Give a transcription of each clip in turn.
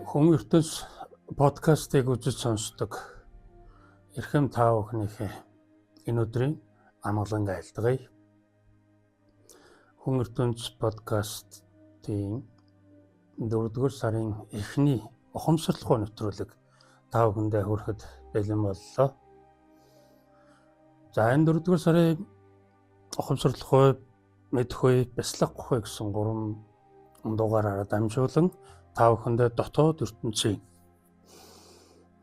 Хүн ертөнц подкастыг үзэж сонсдог эрхэм та бүхнийхээ энэ өдрийн амгалан айлтгая. Хүн ертөнц подкастын 4-р сарын эхний ухамсарлах нэвтрүүлэг та бүхэндээ хүрэхэд бэлэн боллоо. За энэ 4-р сарын ухамсарлах, мэдэх, бяцлах гэсэн гурван дугаараараа дамжуулан та бүхэндээ дотоод ертөнцийн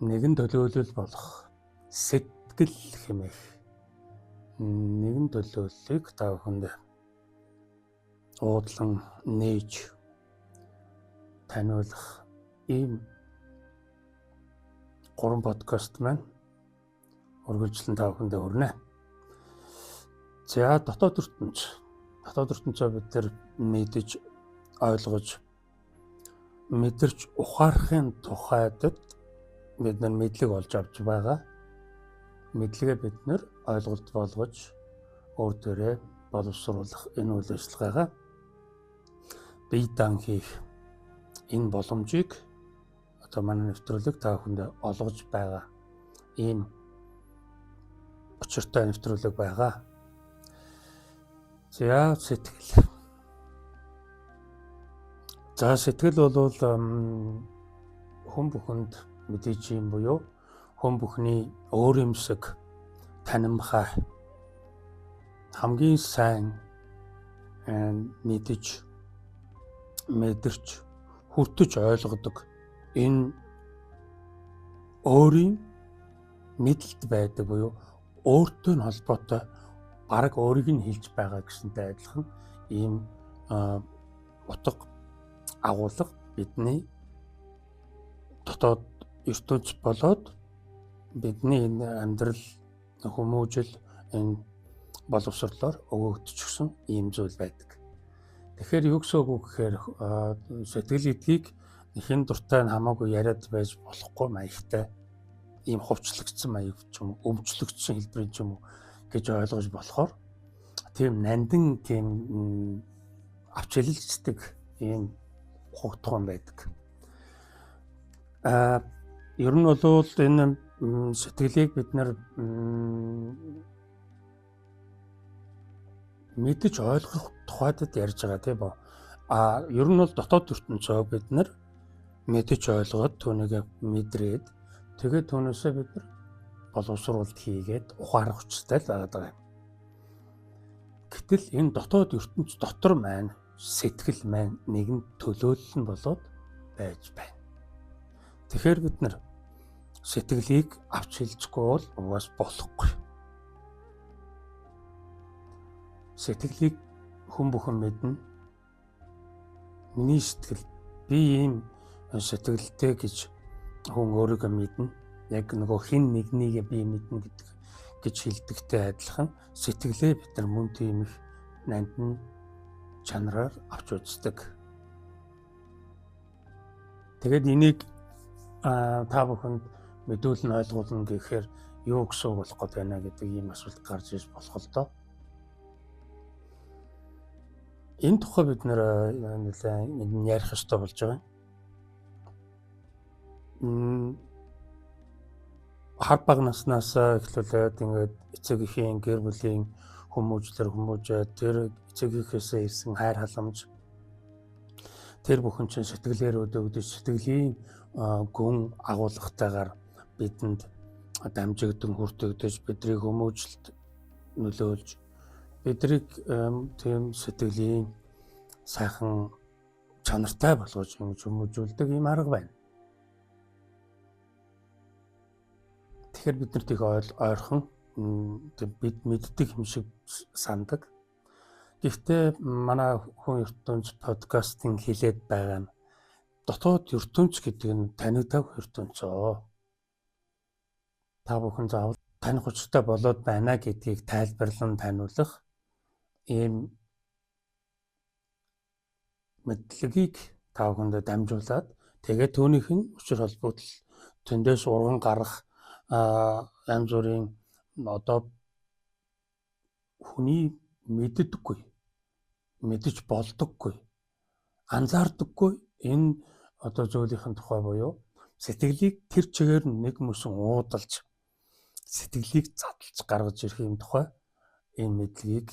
нэгэн төлөөлөл болох сэтгэл хэмээх нэгэн төлөөллийг та бүхэндээ уудлан нээж таниулах ийм гурван подкаст маань үргэлжлэн та бүхэндээ хүрнэ. За дотоод ертөнц. Дотоод ертөнцөө бид тэр мэдэж, ойлгож, мэдэрч ухаарахын тухайд бид нар мэдлэг олж авч байгаа. Мэдлэгээ бид нар ойлголт болгож өөр дээрээ боловсруулах энэ үйл ажиллагаагаа бие даан хийх энэ боломжийг одоо манай нэвтрүүлэг та бүхэндээ олгож байгаа ийм учиртай нэвтрүүлэг байгаа. За сэтгэл. За сэтгэл бол хүн бүхэнд мэдээж юм буюу хүн бүхний өөр юмсаг танимхай хамгийн сайн мэдэж, мэдэрч, хүртэж ойлгодог энэ өөрийн мэдлэлд байдаг буюу өөртөө нь холбоотой бараг өөрийг нь хэлж байгаа гэсэнтэй адилхан ийм утга агуулга бидний дотоод ертөнц болоод бидний энэ амьдрал хүмүүжил энэ боловсрлоор өгөгдчихсөн ийм зүйл байдаг. Тэгэхээр юу гэсэн үг вэ гэхээр сэтгэл гэдгийг хэн дуртай нь хамаагүй яриад байж болохгүй маягтай ийм хувцлагдсан маяг ч юм уу, өмчлөгдсөн хэлбэрийн ч юм уу гэж ойлгож болохоор тийм нандин тийм авч хэлэлцдэг ийм хугтхан байдаг. Ер нь бол энэ сэтгэлийг бид нар мэдэж ойлгох тухайд ярьж байгаа тийм үү? Ер нь бол дотоод ертөнцөө бид нар мэдэж ойлгоод түүнийг мэдрээд тэгээд түүнээсээ бид нар боловсруулалт хийгээд ухаарах учиртай л байгаа юм. Гэтэл энэ дотоод ертөнц дотор маань сэтгэл маань нэгэн төлөөлөл нь болоод байж байна. Тэгэхээр бид нар сэтгэлийг авч хэлжгүй бол угаас болохгүй. Сэтгэлийг хүн бүхэн мэднэ. Миний сэтгэл, би ийм сэтгэлтэй гэж хүн өөрийгөө мэднэ. Яг нөгөө хин нэгнийгээ би мэднэ гэдэг гэж хэлдэгтэй адилхан сэтгэлээ бид нар мөн тийм их нандин чанараар авч үздэг. Тэгээд энийг та бүхэнд мэдүүлэн ойлгуулна гэхээр юу гэсэн үг болох гээд байна гэдэг ийм асуулт гарч ирж болох л доо. Энэ тухай бид нэр нэлээд ярих ёстой болж байгаа юм. Хар бага наснаас эхлүүлээд ингээд эцэг эхийн гэр бүлийн хүмүүжлэр хүмүүжээд тэр эцэг эхээсээ ирсэн хайр халамж тэр бүхэн чинь сэтгэлээр өдөөгдөж сэтгэлийн гүн агуулгатайгаар бидэнд дамжигдан хүртэгдэж бидний хүмүүжлэлд нөлөөлж бидрийг тийм сэтгэлийн сайхан чанартай болгож ингэж хүмүүжүүлдэг ийм арга байна. Тэгэхээр бид нарт их ойрхон бид мэддэг юм шиг сандаг. Гэхдээ манай хүн ертөнц подкастын хэлээд байгаа нь дотоод ертөнц гэдэг нь танигдах ертөнцөө. Та бүхэн заавал таних учиртай болоод байна гэдгийг тайлбарлан таниулах ийм мэдлэгийг та бүхэндээ дамжуулаад тэгээд түүнийх нь учир холбогдол тэндээс урган гарах янз бүрийн одоо хүний мэддэггүй, мэдэж болдоггүй, анзаардаггүй энэ одоо зүйлийнхэн тухай буюу сэтгэлийг тэр чигээр нэг мөсөн уудалж сэтгэлийг задлж гаргаж ирэх юм тухай энэ мэдлэгийг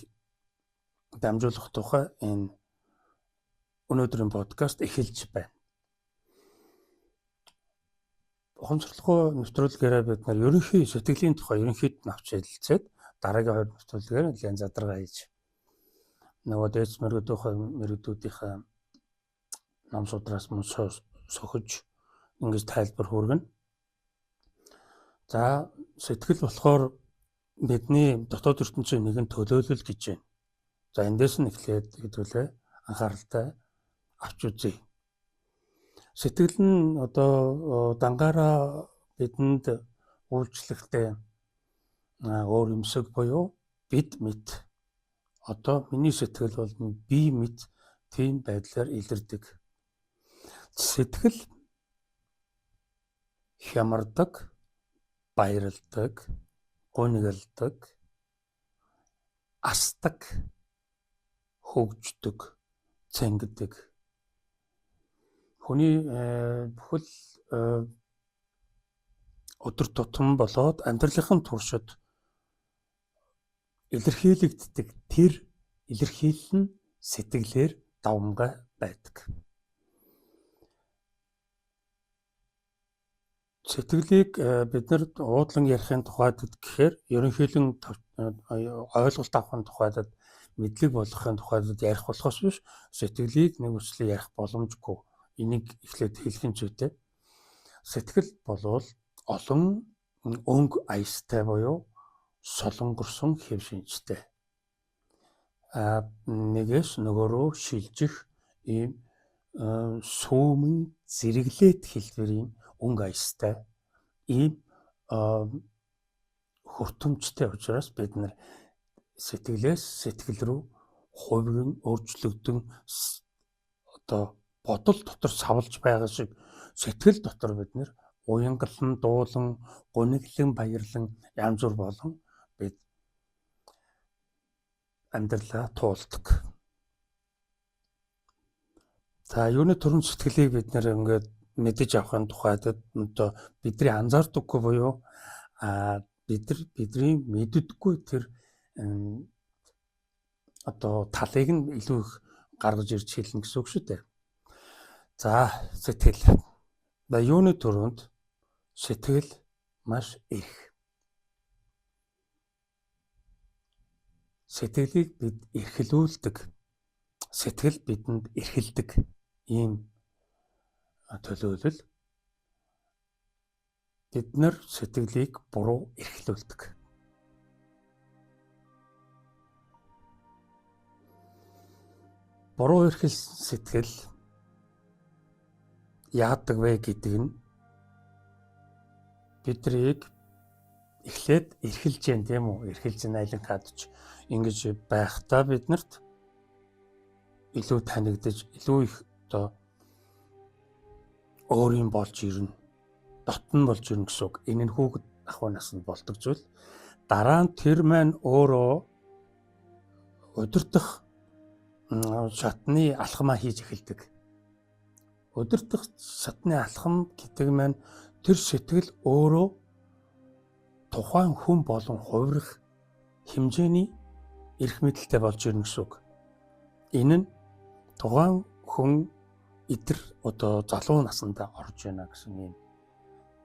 дамжуулах тухай энэ өнөөдрийн подкаст эхэлж байна. Ухамсарлахгүй нэвтрүүлгээрээ бид нар ерөнхий сэтгэлийн тухай ерөнхийд нь авч хэлэлцээд дараагийн хоёр нэвтрүүлгээр нэлээд задаргаа хийж нөгөө дээдс мөргөдүүдийнхээ ном судраас мөн сохиж ингэж тайлбар хүргэнэ. За, сэтгэл болохоор бидний дотоод ертөнцийн нэгэн төлөөлөл гэж байна. За, эндээс нь эхлээд хэдүүлээ анхааралтай авч үзье. Сэтгэл нь одоо дангаараа бидэнд үйлчлэхтэй өөр юмсэг буюу бид мэд. Одоо миний сэтгэл бол би мэд тийм байдлаар илэрдэг. Сэтгэл хямардаг, баярладаг, гунигалдаг, асдаг, хөгждөг, цэнгдэг. Хүний бүхэл өдөр тутам болоод амьдралын туршид илэрхийлэгддэг тэр илэрхийлэл нь сэтгэлээр давамгай байдаг. Сэтгэлийг бид нар уудлан ярихын тухайд гэхээр ерөнхийлөн ойлголт авахын тухайд, мэдлэг болгохын тухайд ярих болохоос биш сэтгэлийг нэг үслээ ярих боломжгүй. Энийг эхлээд хэлэх нь зүйтэй. Сэтгэл болвол олон өнгө аястай буюу солонгорсон хэв шинжтэй. Нэгээс нөгөө рүү шилжих ийм сүүмэн зэрэглээд хэлбэрийн өнгө аястай ийм хүртэмжтэй учраас бид нар сэтгэлээс сэтгэл рүү хувиран өөрчлөгдөн одоо бодол дотор савлж байгаа шиг сэтгэл дотор бид нэр уянгалан, дуулан, гуниглан, баярлан янз бүр болон бид амьдралаа туулдаг. За, юуны түрүүнд сэтгэлийг бид нэр ингээд мэдэж авахын тухайд одоо бидний анзаардаггүй буюу бид нар бидний мэддэггүй тэр одоо талыг нь илүү их гаргаж ирж хэлнэ гэсэн үг шүү дээ. За, сэтгэл. За, юуны түрүүнд сэтгэл маш их. Сэтгэлийг бид эрхлүүлдэг. Сэтгэл бидэнд эрхэлдэг ийм төлөөлөл. Бид нар сэтгэлийг буруу эрхлүүлдэг. Буруу эрхэлсэн сэтгэл яадаг вэ гэдэг нь бидрийг эхлээд эрхэлж जैन тийм үү? Эрхэлж айлан хадж ингэж байхдаа биднэрт илүү танигдаж, илүү их одоо өөрийн болж ирнэ. Дотн болж ирнэ гэсэн үг. Энэ нь хүүхэд ахуй наснд болдог зүйл. Дараа нь тэр маань өөрөө удирдах шатны алхмаа хийж эхэлдэг. Удирдах шатны алхам гэдэг маань тэр сэтгэл өөрөө тухайн хүн болон хувирах хэмжээний эрх мэдэлтэй болж ирнэ гэсэн үг. Энэ нь тухайн хүн идэр одоо залуу насандаа орж байна гэсэн юм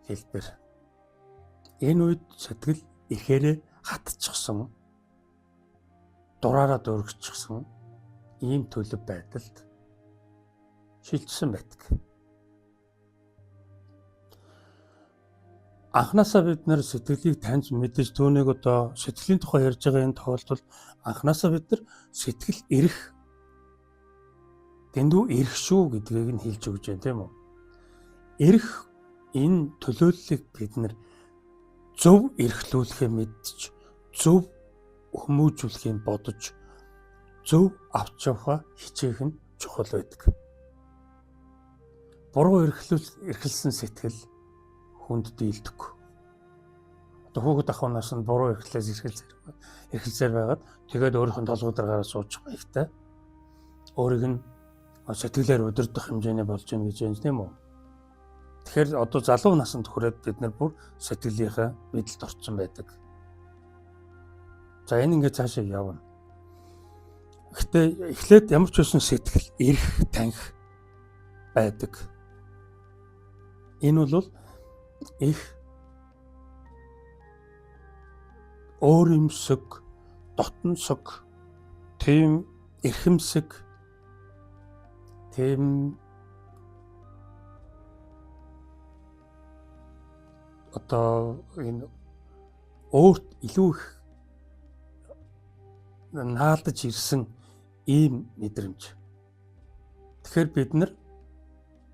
хэлбэр. Энэ үед сэтгэл ихээр хатчихсан, дураараа дөргөчихсөн ийм төлөв байдалд шилжсэн байдаг. Анхнаасаа бид нэр сэтгэлийг таньж мэдэж түүнийг одоо сэтгэлийн тухай ярьж байгаа энэ тохиолдолд анхнаасаа бид нар сэтгэл эрх дэндүү эрх шүү гэдгийг нь хэлж өгч байна, тийм үү? Эрх энэ төлөөллийг бид нар зөв эрхлүүлэхээ мэдж, зөв хүмүүжүүлэхийг бодож, зөв авч явахаа хичээх нь чухал байдаг. Буруу эрхэлсэн сэтгэл хүнд дийлдэхгүй. Одоо хүүхэд ахуй наснд буруу эрхлээс эрхэлсээр байгаад тэгээд өөрийнх нь толгой дээр гараа суучих маягтай. Өөрийг нь сэтгэлээр удирдах хэмжээний болж байна гэж байна, тийм үү? Тэгэхээр одоо залуу насанд хүрээд бид нар бүр сэтгэлийнхээ мэдлэлд орцсон байдаг. За, энэ ингээд цаашаа явна. Гэхдээ эхлээд ямар ч байсан сэтгэл эрх танх байдаг. Энэ бол их өөрөмсөг, дотносог, тийм эрхэмсэг, тийм одоо энэ өөрт илүү их наалдаж ирсэн ийм мэдрэмж. Тэгэхээр бид нар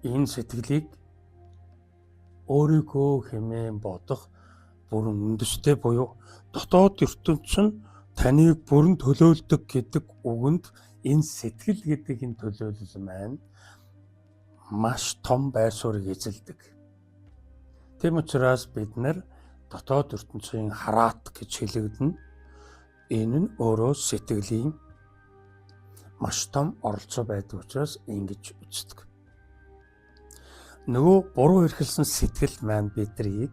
энэ сэтгэлийг өөрийгөө хэмээн бодох бүрэн үндэстэй буюу дотоод ертөнц нь таныг бүрэн төлөөлдөг гэдэг үгэнд энэ сэтгэл гэдэг энэ төлөөлөл маань маш том байр суурийг эзэлдэг. Тийм учраас бид нар дотоод ертөнцийн хараат гэж хэлэгдэнэ. Энэ нь өөрөө сэтгэлийн маш том оролцоо байдаг учраас ингэж үздэг. Нөгөө буруу эрхэлсэн сэтгэл маань биднийг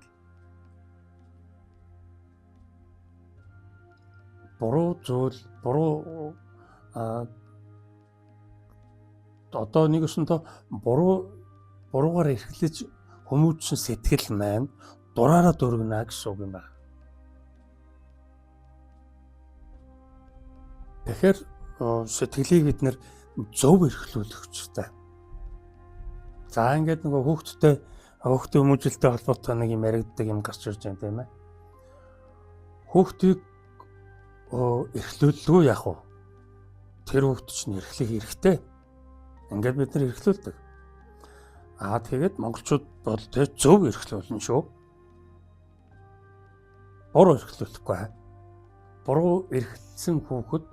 буруу зүйл, буруу одоо нэг өсөндөө буруугаар эрхлэж хүмүүжсэн сэтгэл маань дураараа дөргөнө гэсэн үг юм байна. Тэгэхээр сэтгэлийг бид нэр зөв эрхлүүлэх хэрэгтэй. За, ингээд нөгөө хүүхдийн хүмүүжлэлтэй холбоотой нэг юм яригддаг юм гарч ирж байна, тийм ээ. Хүүхдийг эрхлүүлэлгүй яах вэ? Тэр хүүхд чинь эрхлэх эрхтэй. Ингээд бид нар эрхлүүлдэг. Аа, тэгээд монголчууд бол тэ зөв эрхлүүлнэ шүү. Буруу эрхлүүлэхгүй. Буруу эрхлсэн хүүхэд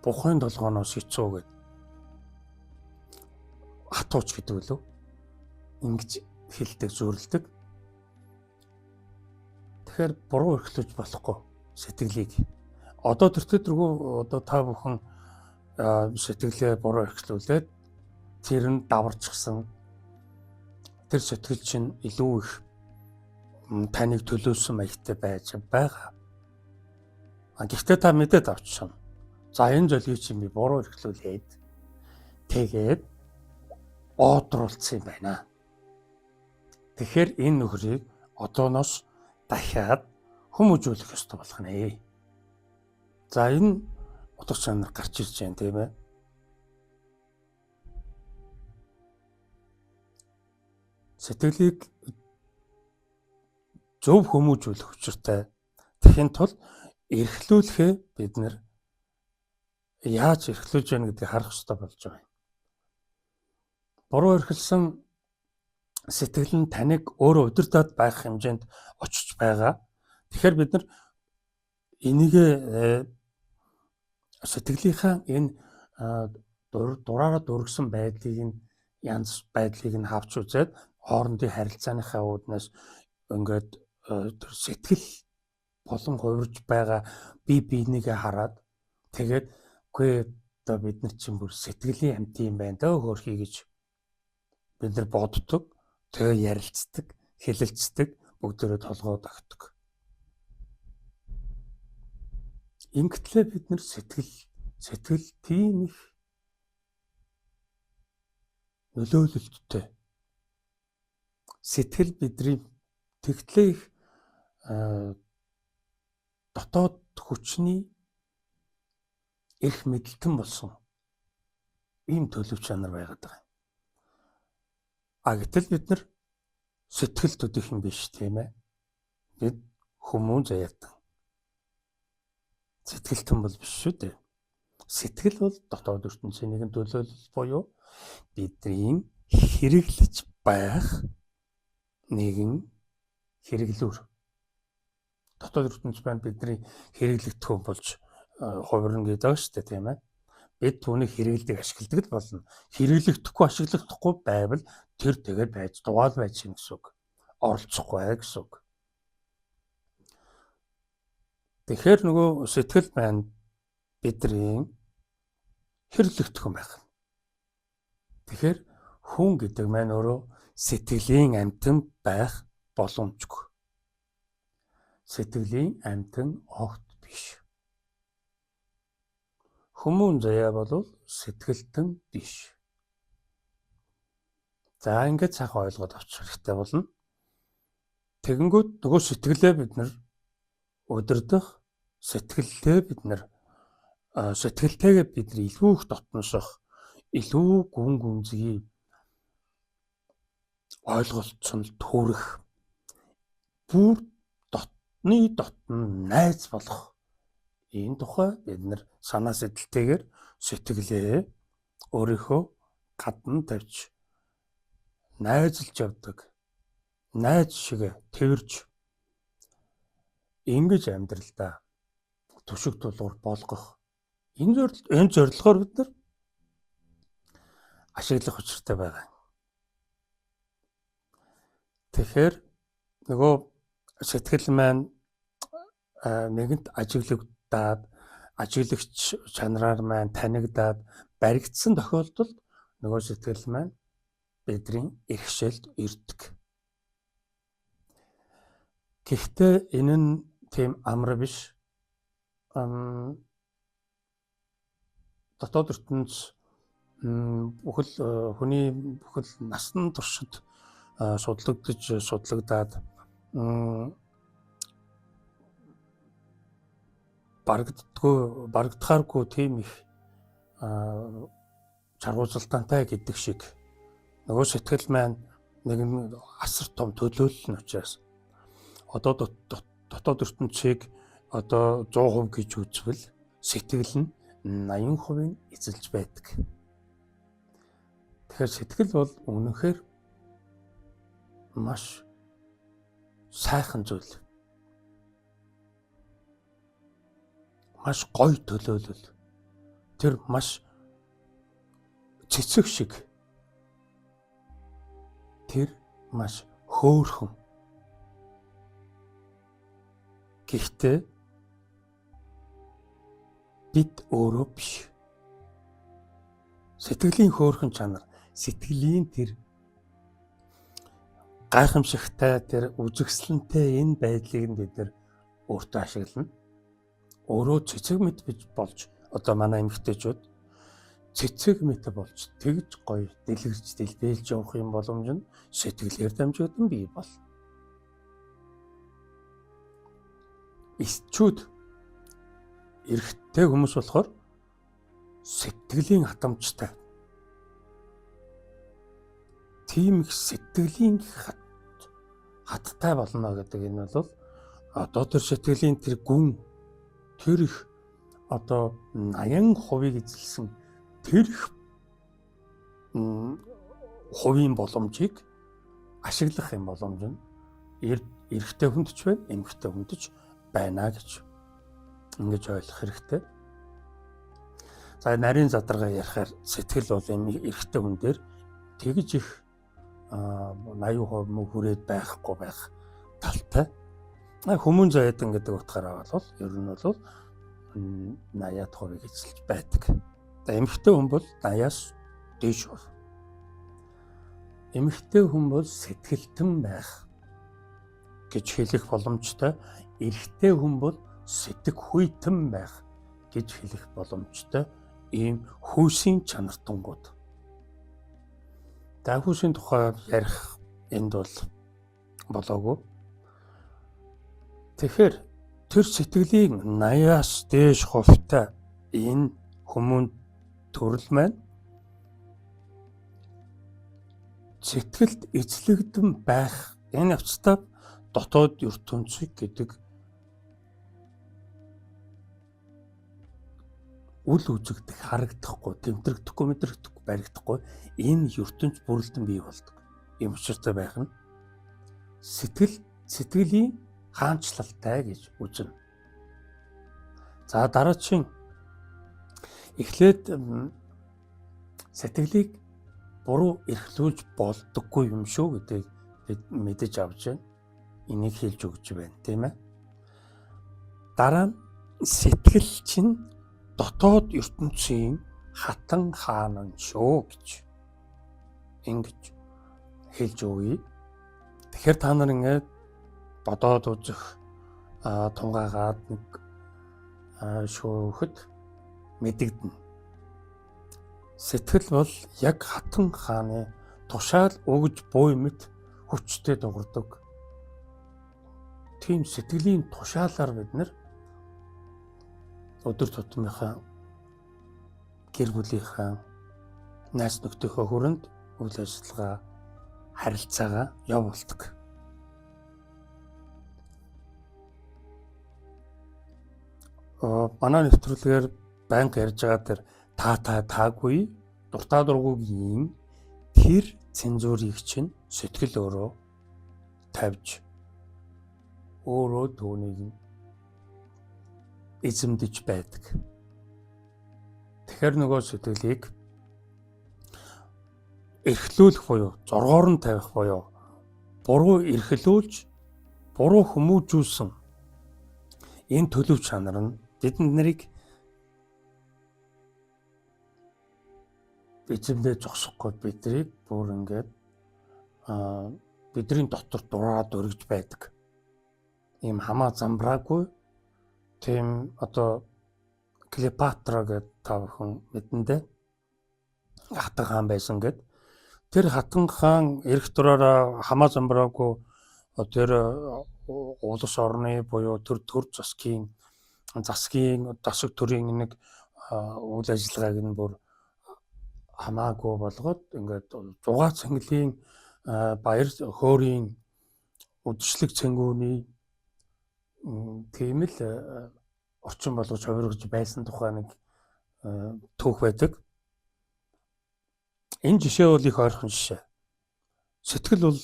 бухын толгооноос хэцүү гэд хатууч гэдэг үлээ. Ингэж хэлдэг, зүйрлэдэг. Тэгэхээр буруу эрхлүүлж болохгүй сэтгэлийг. Одоо тэртээ тэргүй одоо та бүхэн сэтгэлээ буруу эрхлүүлээд тэр нь даварчсан, тэр сэтгэл чинь илүү их таныг төлөөлсөн маягтай байж байгаа. Гэхдээ та мэдээд авчихсан. За, энэ золгийг чинь би буруу эрхлүүлээд тэгээд оодруулсан юм байна. Тэгэхээр энэ нөхрийг одооноос дахиад хүмүүжүүлэх ёстой болох нэ. За, энэ утга чанар гарч ирж байна, тийм ээ. Сэтгэлийг зөв хүмүүжүүлэх учиртай. Тэгэхин тулд эрхлүүлэхээ бид нэр яаж эрхлүүлж байна гэдгийг харах ёстой болж байгаа юм. Буруу эрхэлсэн сэтгэл нь таныг өөрөө удирдах байх хэмжээнд очиж байгаа. Тэгэхээр бид нар энийг сэтгэлийнхаа энэ дураараа дүргсэн байдлыг нь, янз байдлыг нь авч үзээд хоорондын харилцааныхаа үүднээс ингээд тэр сэтгэл болон хувирж байгаа бие биенийгээ хараад тэгээд үгүй одоо бид нар чинь бүр сэтгэлийн амьтан юм байна дөө хөөрхий гэж бид нар боддог, тэгээ ярилцдаг, хэлэлцдэг, бүгдээрээ толгой догтдог. Ингэтлээ бид нар сэтгэл тийм их нөлөөлөлттэй. Сэтгэл бидний тэгтлээ их дотоод хүчний эрх мэдэлтэн болсон ийм төлөв чанар байгаад байгаа юм. А гэтэл бид нар сэтгэл төдийх юм биш, тийм ээ. Бид хүмүүн заяатан. Сэтгэлтэн бол биш шүү дээ. Сэтгэл бол дотоод ертөнцийн нэгэн төлөөлөл буюу бидний хэрэглэж байх нэгэн хэрэглүүр. Дотоод ертөнц маань бидний хэрэглэгдэхүүн болж хувирна гэдэг байгаа шүү дээ, тийм ээ. Бид түүнийг хэрэглэдэг, ашигладаг л болно. Хэрэглэгдэхгүй, ашиглахдахгүй байвал тэр тэгээд байж дугаал байж гин гэсэн үг. Оролцохгүй гэсэн үг. Тэгэхээр нөгөө сэтгэл маань бидний хэрэглэгдэхүүн байх. Тэгэхээр хүн гэдэг маань өөрөө сэтгэлийн амьтан байх боломжгүй. Сэтгэлийн амьтан огт биш. Хүмүүн заяа бол сэтгэлтэн биш. За ингээд сайхан ойлгоод авчих хэрэгтэй болно. Тэгэнгүүт нөгөө сэтгэлээ бид нар удирдах, сэтгэлдээ бид нар сэтгэлтэйгээ бид нар илүү их дотносох, илүү гүн гүнзгий ойлголцсон төрөх, бүр дотны дотн найз болох энэ тухай бид нар санаа сэтэлтэйгээр сэтгэлээ өөрийнхөө гадна тавьж найзалж явдаг, найз шиг тэрж ингэж амьдралдаа түшиг тулгуур болгох энэ зорилгоор бид нар ашиглах учиртай байгаа. Тэгэхээр нөгөө сэтгэл маань нэгэнт ажиглагдаад, ажиглагч чанараар маань танигдаад баригдсан тохиолдолд нөгөө сэтгэл маань бидний эрхшээлд ирдэг. Гэхдээ энэ нь тийм амар биш. Дотоод ертөнц бүхэл хүний бүхэл насан туршид судлагдаад барагдахааргүй тийм их чаргууцалтантай гэдэг шиг нөгөө сэтгэл маань нэгэн асар том төлөөлөл нь учраас одоо дотоод ертөнцийг одоо 100% гэж үзвэл сэтгэл нь 80% эзэлж байдаг. Тэгэхээр сэтгэл бол үнэхээр маш сайхан зүйл. Маш гоё төлөөлөл. Тэр маш цэцэг шиг. Тэр маш хөөрхөн. Гэхдээ бид өөрөө биш. Сэтгэлийн хөөрхөн чанар, сэтгэлийн тэр гайхамшигтай тэр үзэгсэлэнтэй энэ байдлыг нь бид нар өөртөө ашиглана. Өөрөө цэцэг мэт болж одоо манай эмэгтэйчүүд цэцэг мэт болж тэгж гоё дэлгэрч дэлбэлж явах юм боломж нь сэтгэлээр дамжуулан бий бол. Эсчүүд эрэгтэй хүмүүс болохоор сэтгэлийн хатамжтай. Тийм их сэтгэлийн хаттай болно гэдэг энэ бол одоо тэр сэтгэлийн тэр гүн тэр их одоо 80%-ийг эзэлсэн тэр их хувийн боломжийг ашиглах юм боломж нь эрэгтэй хүнд ч байна, эмэгтэй хүнд ч байна гэж ингэж ойлгох хэрэгтэй. За нарийн задаргаа ярихаар сэтгэл бол юм эрэгтэй хүн дээр тэгж их 80% мөн хүрээд байхгүй байх талтай. Хүмүүн заяадан гэдэг утгаараа бол ер нь бол 80% эзэлж байдаг. За эмэгтэй хүн бол 80-аас дээш бол. Эмэгтэй хүн бол сэтгэлтэн байх гэж хэлэх боломжтой. Эрэгтэй хүн бол сэтгэхүйтэн байх гэж хэлэх боломжтой ийм хүйсийн чанартангууд. За хүйсийн тухай ярих энд бол болоогүй. Тэгэхээр тэр сэтгэлийн 80-аас дээш хувьтай энэ хүмүүн төрөл маань сэтгэлд эзлэгдэн байх энэ явцдаа дотоод ертөнцийг гэдэг үл үзэгдэх, харагдахгүй, тэмтрэгдэхгүй, мэдрэгдэхгүй, баригдахгүй энэ ертөнц бүрэлдэн бий болдог. Ийм учиртай байх нь сэтгэлийн хаанчлалтай гэж үзнэ. За дараачин эхлээд сэтгэлийг буруу эрхлүүлж болдоггүй юм шүү гэдгийг бид мэдэж авч байна. Энийг хэлж өгч байна, тийм ээ. Дараа нь сэтгэл чинь дотоод ертөнцийн хатан хаан нь шүү гэж. ингэж хэлж өгье. Тэгэхээр та нар ингээд бодоод үзэх, тунгаагаад нэг шүүхэд мэдэгдэнэ. Сэтгэл бол яг Хатан хааны тушаал өгж буй мэт хүчтэй дуурдаг. Тийм сэтгэлийн тушаалаар бид нар өдөр тутмынхаа гэр бүлийнхаа найз нөхдийнхөө хүрээнд үйл ажиллагаа харилцаагаа явуулдаг. Манай нэвтрүүлгээр байнга ярьж байгаа тэр та таагүй дуртай дургүйгийн тэр цензурыг чинь сэтгэл өөрөө тавьж өөрөө түүнийг эзэмдэж байдаг. Тэгэхээр нөгөө сэтгэлийг эрхлүүлэх буюу зоргоор нь тавих буюу буруу эрхлүүлж буруу хүмүүжүүлсэн энэ төлөв чанар нь тэдэнд нарыг эзэмдээ зогсохгүй биднийг бүр ингээд бидний дотор дураад өргөж байдаг. Ийм хамаа замбраагүй тийм одоо Клеопатра гэдэг та бүхэн мэдэндээ хатан хаан байсан гэд. Тэр хатан хаан эрх дураараа хамаа замбраагүй тэр улс орны буюу тэр төр засгийн засаг төрийн нэг үйл ажиллагааг нь бүр хамаагүй болгоод ингээд зугаа цэнгэлийн баяр хөөрийн үдшилэг цэнгүүний тийм л орчин болгож хувиргаж байсан тухай нэг түүх байдаг. Энэ жишээ бол их ойрхон жишээ. Сэтгэл бол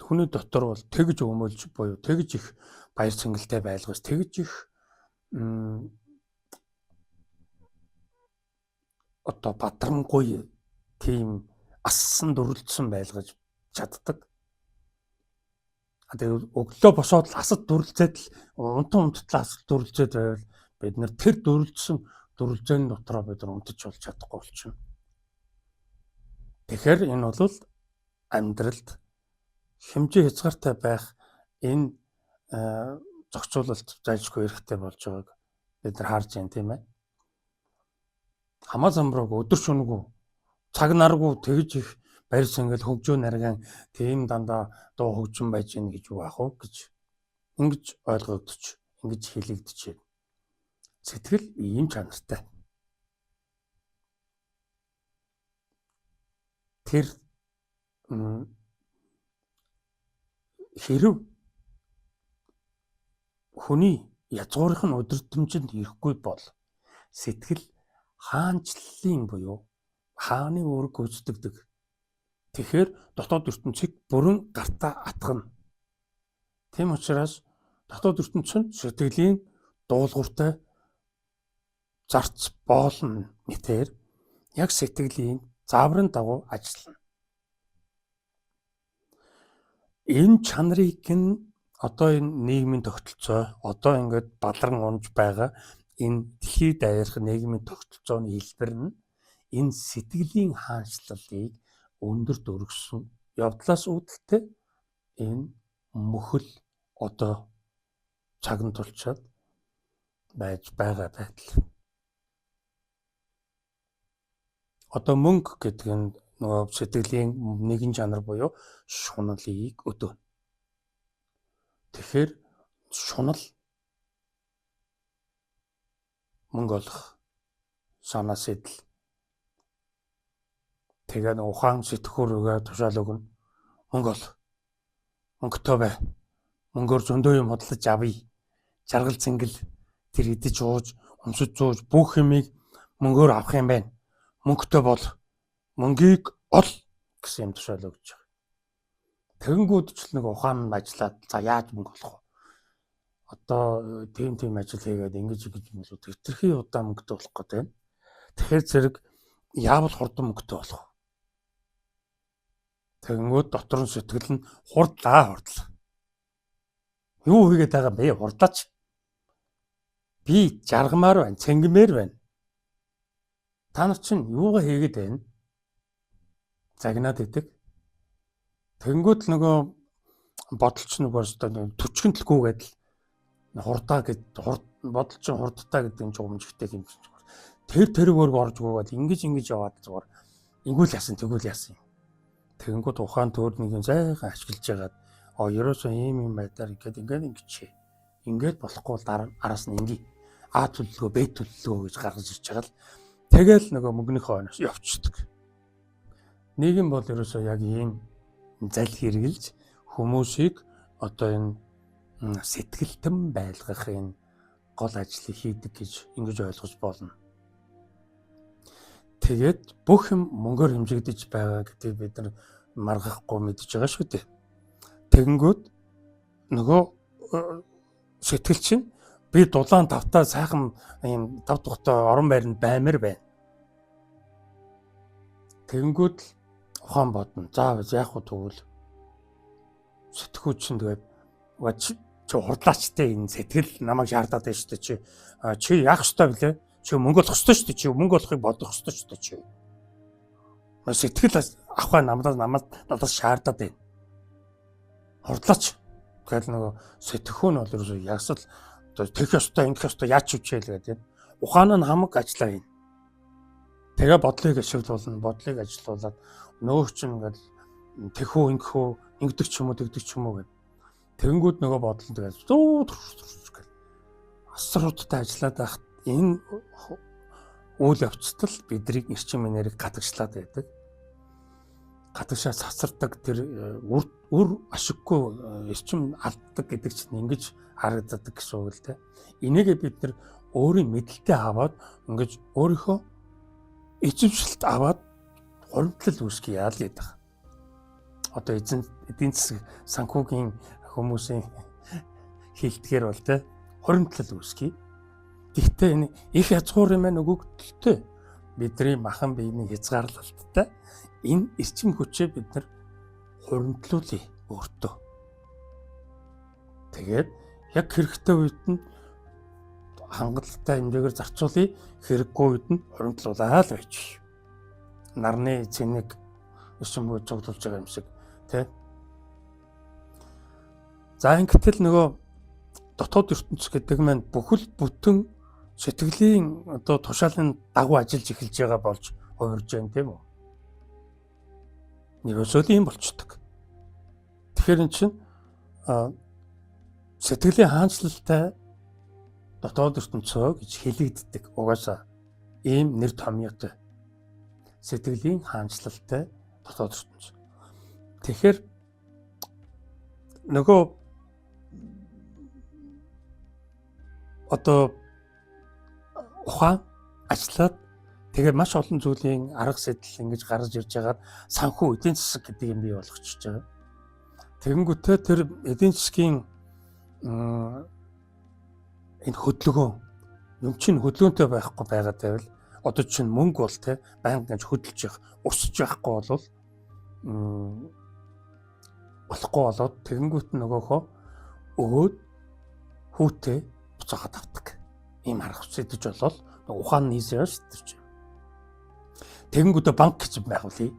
хүний дотор бол тэгж өмөлж буюу тэгж их баяр цэнгэлтэй байлгаж тэгж их одоо бадрамгүй тийм ассан дүрлцсэн байлгаж чаддаг. Тэгээд өглөө босоод л асад дүрлцээд л унтан унттлаа асад дүрлцээд байвал бид нар тэр дүрлцсэн дүрлзээний дотроо бид нар унтаж болж чадахгүй болчихно. Тэгэхээр энэ бол амьдралд хэмжээ хязгаартай байх энэ зохицуулалт зайлшгүй хэрэгтэй болж байгааг бид нар харж байна, тийм ээ. Хамаа замбрааг өдөр шөнөгүй цаг наргүй тэгж их барь цэнгэл хөгжөө нарган тийм дандаа дуу хөгжин байж гин гэж юу ах вэ гэж ингэж ойлгогдож ингэж хэлэгдэж байна. Сэтгэл ийм чанартай. Тэр хэрв хүний язгуурынх нь өдөртөмжөнд ирэхгүй бол сэтгэл хаанчлалын буюу хааны үүрэг гүйцэтгэдэг. Тэгэхээр дотоод ертөнцийг бүрэн гартаа атгана. Тийм учраас дотоод ертөнцөнд сэтгэлийн дуулууртай зарц боолно мэтээр яг сэтгэлийн зааврын дагуу ажиллана. Энэ чанарыг нь одоо энэ нийгмийн тогтолцоо одоо ингээд баларн унж байгаа энэ дэлхийд даяарх нийгмийн тогтолцооны хэлбэр нь энэ сэтгэлийн хаанчлалыг өндөрт өргөсөн явдлаас үүдэлтэй энэ мөхөл одоо цаган тулчаад байж байгаа байдал. Одоо мөнгө гэдэг нь нөгөө сэтгэлийн нэгэн чанар буюу шуналыг өдөөнө. Тэгэхээр шунал мөнгө олох санаа сэтэл тэгээ нэг ухаан сэтгхүүргээ тушаал өгнө. Мөнгө ол. Мөнгөтэй бай. Мөнгөөр зөндөө юм худалдаж авъя. Жаргал цэнгэл тэр идэж ууж, өмсөж зууж бүх юмыг мөнгөөр авах юм байна. Мөнгөтэй бол. Мөнгийг ол гэсэн юм тушаал өгч байгаа. Тэгэнгүүт ч нэг ухаан нь ажиллаад за яаж мөнгө олох вэ? Одоо тийм тийм ажил хийгээд ингэж ингэж болоод хэтэрхий удаа мөнгөтэй болох гэдэг байна. Тэгэхээр зэрэг яавал хурдан мөнгөтэй болох вэ? Тэгэнгүүт дотор нь сэтгэл нь хурдлаа хурдлаа. Юу хийгээд байгаа юм бэ? Хурдлаач. Би жаргамаар байна, цэнгэмээр байна. Та нар чинь юугаа хийгээд байна? Загнаад идэг. Тэнгүүд л нөгөө бодолч нөгөө өстой төчгөнтлгүй гэдэл хурдаа гэд бодолч хурдтай гэдэг юм чугамжигтэй юм чинь. Тэр тэрүүгээр орж гүйгээд ингэж ингэж яваад зүгээр ингүүл яасан тэгүүл яасан юм. Тэгэнгүүт ухаан төр нэг юм зайхан ашиглаж ягаад ерөөсөө ийм юм байдлаар ингээд ингээд ингэчээ. Ингээд болохгүй бол араас нь ингээ. А төлөлгөө Б төлөлгөө гэж гаргаж ирж байгаа л тэгэл нөгөө мөнгөнийхөө хойноос явчихдаг. Нийгэм бол ерөөсөө яг ийм зал хэрэгжилж хүмүүсийг одоо энэ сэтгэлтэн байлгах энэ гол ажлыг хийдэг гэж ингэж ойлгож болно. Тэгээд бүх юм мөнгөөр хэмжигдэж байгаа гэдгийг бид нар маргахгүй мэдж байгаа шүү дээ. Тэгэнгүүт нөгөө сэтгэл чинь би дулаан тавтаа сайхан ийм тав тухтай орон байранд баймар байна. Тэгэнгүүт л ухаан бодно. За яах вэ тэгвэл сэтгүү чинь тэгээд чи хурдлаач те энэ сэтгэл намайг шаардаад байна шүү дээ чи чи яах ёстой блэ? Чи мөнгө олох ёстой шүү дээ чи мөнгө олохыг бодох ёстой шүү дээ чи. Сэтгэл авахаа намайг надаас шаардаад байна. Хурдлаач. Тэгэл нөгөө сэтгхүү нь бол ерөөсөө ягсал тэгэх ёстой ингэх ёстой яаж хүчээл гэдэг. Ухаан нь хамаг ажиллаа хийн. Тэгээ бодлыг ашиглуулна, бодлыг ажилуулад нөгөө чинь ингээл тэхүү ингэхүү ингэдэг ч юм уу тэгдэг ч юм уу гэд. Тэгэнгүүт нөгөө бодол нь тэгэл зүү төрш гэл. Асар хурдтай ажиллаад байхад энэ үйл явцдал бидрийг эрчим энерги гадагшлаад байдаг. Гадагшаа цацардаг тэр үр ашиггүй эрчим алддаг гэдэг чинь ингэж харагддаг гэсэн үг л дээ. Энийгээ бид нар өөрийн мэдлэлтэй аваад ингэж өөрийнхөө эзэмшилт аваад хуримтлал үүсгэх яа л гэдэг. Одоо эдийн засаг санхүүгийн хүмүүсийн хэлдгээр бол те хуримтлал үүсгэе. Гэхдээ энэ их язгуур юм байна өгөгдөлтэй. Бидний махан биений хязгаарлалттай энэ эрчим хүчээ бид нар хуримтлуулъя өөртөө. Тэгээд яг хэрэгтэй үед нь хангалттай хэмжээгээр зарцуулъя, хэрэггүй үед нь хуримтлуулаа л байж. Нарны цэник эрчим хүч цуглуулж байгаа юм шиг тий. За ингэтэл нөгөө дотоод ертөнц гэдэг маань бүхэл бүтэн сэтгэлийн одоо тушаалын дагуу ажиллаж эхэлж байгаа болж хувирж байна тийм үү? Ерөөсөө л ийм болчдөг. Тэгэхээр эн чинь сэтгэлийн хаанчлалтай дотоод ертөнцөө гэж хэлэгддэг. Угаасаа ийм нэр томьёотой. Сэтгэлийн хаанчлалтай дотоод ертөнц. Тэгэхээр нөгөө одоо ухаан ажиллаад тэгээд маш олон зүйлийн арга сэтэл ингэж гарч ирж байгаад санхүү эдийн засаг гэдэг юм бий болгочихж байгаа. Тэгэнгүүтээ тэр эдийн засгийн энэ хөдөлгөөн юм чинь хөдөлгөөнтэй байхгүй байгаад байвал одоо чинь мөнгө бол те байнга ингэж хөдөлж явах, өсөж явахгүй бол болохгүй болоод тэгэнгүүт нь нөгөөхөө өгөөд хүүтэй буцаагаад авдаг. Ийм арга хүсэж болол ухаан нийсээр шүү дээ. Тэгэнгүүтээ банк гэж байгуулъя.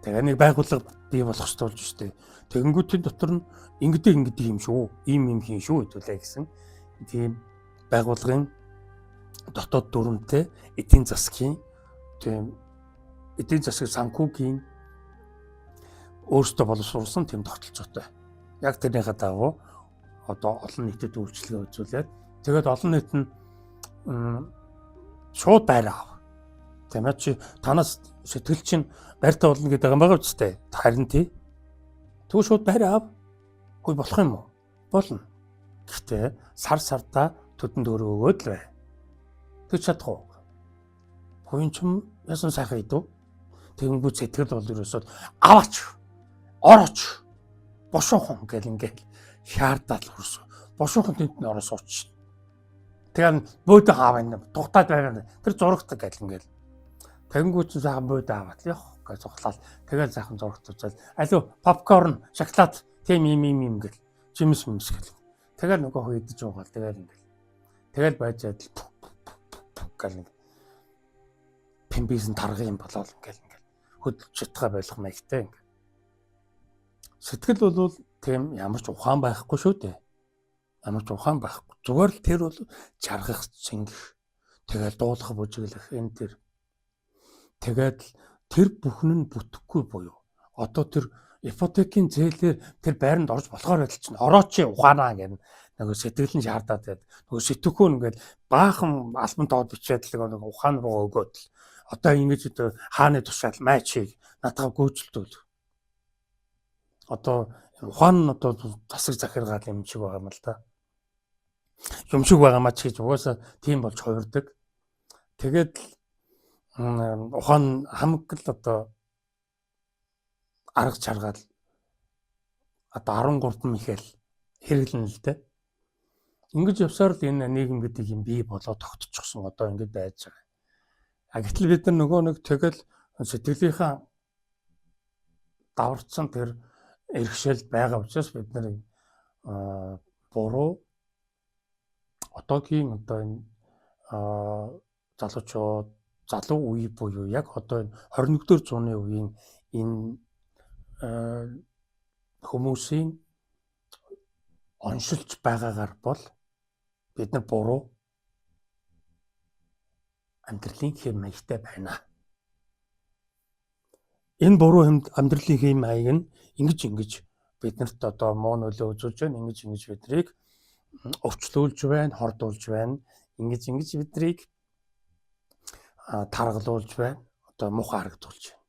Тэгээ нэг байгууллага бий болох хэрэгтэй болж шүү дээ. Тэгэнгүүтийн дотор нь ингэдэг ингэдэг юм шүү. Ийм юм хийн шүү гэдүүлээ гэсэн тийм байгууллагын дотоод дүрмтэй эдийн засгийн тийм эдийн засаг санхүүгийн өөрсдөө боловсруулсан тийм тогтолцоотой. Яг тэрнийхээ дагуу одоо олон нийтэд үйлчилгээ үзүүлээд тэгээд олон нийт нь шууд байр ав. Тийм ээ чи танаас сэтгэл чинь байртай болно гэдэг юм байгаа үстэй. Харин тий. Тэгвэл шууд байр ав. Үгүй болох юм уу? Болно. Гэхдээ сар сартаа төдөнд өрөө өгөөд л бай. Тэгж чадах уу? Буян чим ясан сайхан идэв. Тэгэнгүүт сэтгэл бол ерөөсөө аваач. Орооч. Бошуухан гэл ингээл шаардаад хөрсөн. Бошуухан тэнд нь ороо сууч. Тэгэхээр бөөдөн аав энэ тухтаад байгаа. Тэр зурагтай гэл ингээл. Тэгэнгүүт чинь сайхан бөөдөн аваад явах гэж цуглаал. Тэгэл сайхан зурагт үзэл. Алуу попкорн, шоколад тийм юм юм юм гэл. Жимс мэмс гэл. Тэгэл нөгөө хөө идэж уугаал тэгэл ингээл. Тэгэл байж адил гэл нэг пимбисэн таргын юм болоод ингээл ингээл. хөдөлж чадхаа байх маягтай ингэ. Сэтгэл бол тийм ямар ч ухаан байхгүй шүү дээ. Ямар ч ухаан байхгүй. Зүгээр л тэр бол чаргах, цэнгэх, тэгэл дуулах, бүжиглэх энэ тэр. Тэгээд тэр бүхэн нь бүтэхгүй буюу одоо тэр ипотекийн зээлээр тэр байранд орж болохоор байдал чинь орооч ухаанаа гэнэ нөгөө сэтгэл нь шаардаад байд. Нөгөө сэтгхүүн ингээд баахан албан тоод бичээд л нөгөө ухаан руу өгөөд л одоо ингэж одоо хааны тушаал майчийг наадаа гүйцэлдүүл. Одоо ухаан нь одоо засаг захиргаал юм шиг байгаа юм л да. Юм шиг байгаа маа ч гэж угаасаа тийм болж хувирдаг. Тэгээд ухаан хамаг л одоо арга чаргаал одоо 13 михэл хэрэглэнэ л дээ. Ингэж явсаар л энэ нийгэм гэдэг юм бий болоо тогтчихсон одоо ингэж байж байгаа. А гэтэл бид нар нөгөө нэг тэгэл сэтгэлийнхаа даварцсан тэр эрхшээлд байгаа учраас бид нар буруу одоогийн одоо энэ залуучууд залуу үе буюу яг одоо энэ 21-р зууны үеийн энэ хүмүүсийн оншилж байгаагаар бол бид нар буруу амьдралын хэм маягтай байна. Энэ буруу амьдралын хэм маяг нь ингэж ингэж биднэрт одоо муу нөлөө үзүүлж байна. Ингэж ингэж биднийг өвчлүүлж байна, хордуулж байна. Ингэж ингэж биднийг таргалуулж байна. Одоо муухай харагдуулж байна.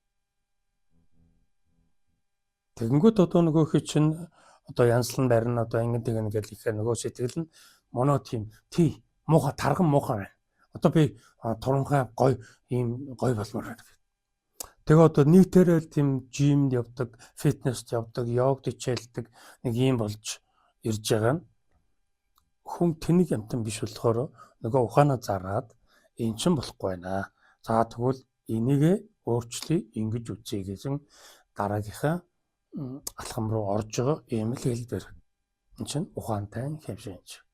Тэгэнгүүт одоо нөгөөх чинь одоо янзлан барина, одоо ингэ тэгнэ гэл ихээр нөгөө сэтгэл нь моно тийм тий муухай тарган муухай байна. Одоо би туранхай гой ийм гой болмоор байна. Тэгээ одоо нийтээрээ л тийм жимд явдаг, фитнест явдаг, йогд хичээлдэг нэг ийм болж ирж байгаа нь хүн тэнэг амтан биш болохоор нөгөө ухаанаа зараад эн чинь болохгүй байна. За тэгвэл энийгээ өөрчлөе, ингэж үзье гэсэн дараагийнхаа алхам руу орж байгаа ийм л хэлбэр. Энд чинь ухаантай хэмжээнд.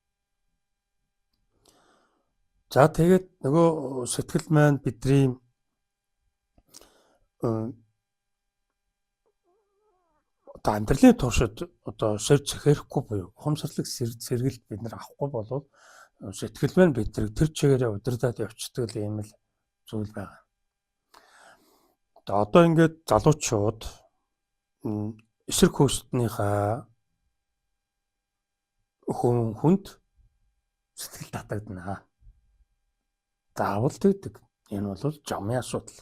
За тэгээд нөгөө сэтгэл маань бидний одоо амьдралын туршид одоо сэр цэхэрэхгүй буюу ухамсарлаг сэргэлт бид нар авахгүй болвол сэтгэл маань биднийг тэр чигээрээ удирдах явцдаг юм л зүйл байгаа. Одоо ингээд залуучууд эсрэг хөөстнийхаа хүнд сэтгэл татагдана. Заавал тэгдэг. Энэ бол жамын асуудал.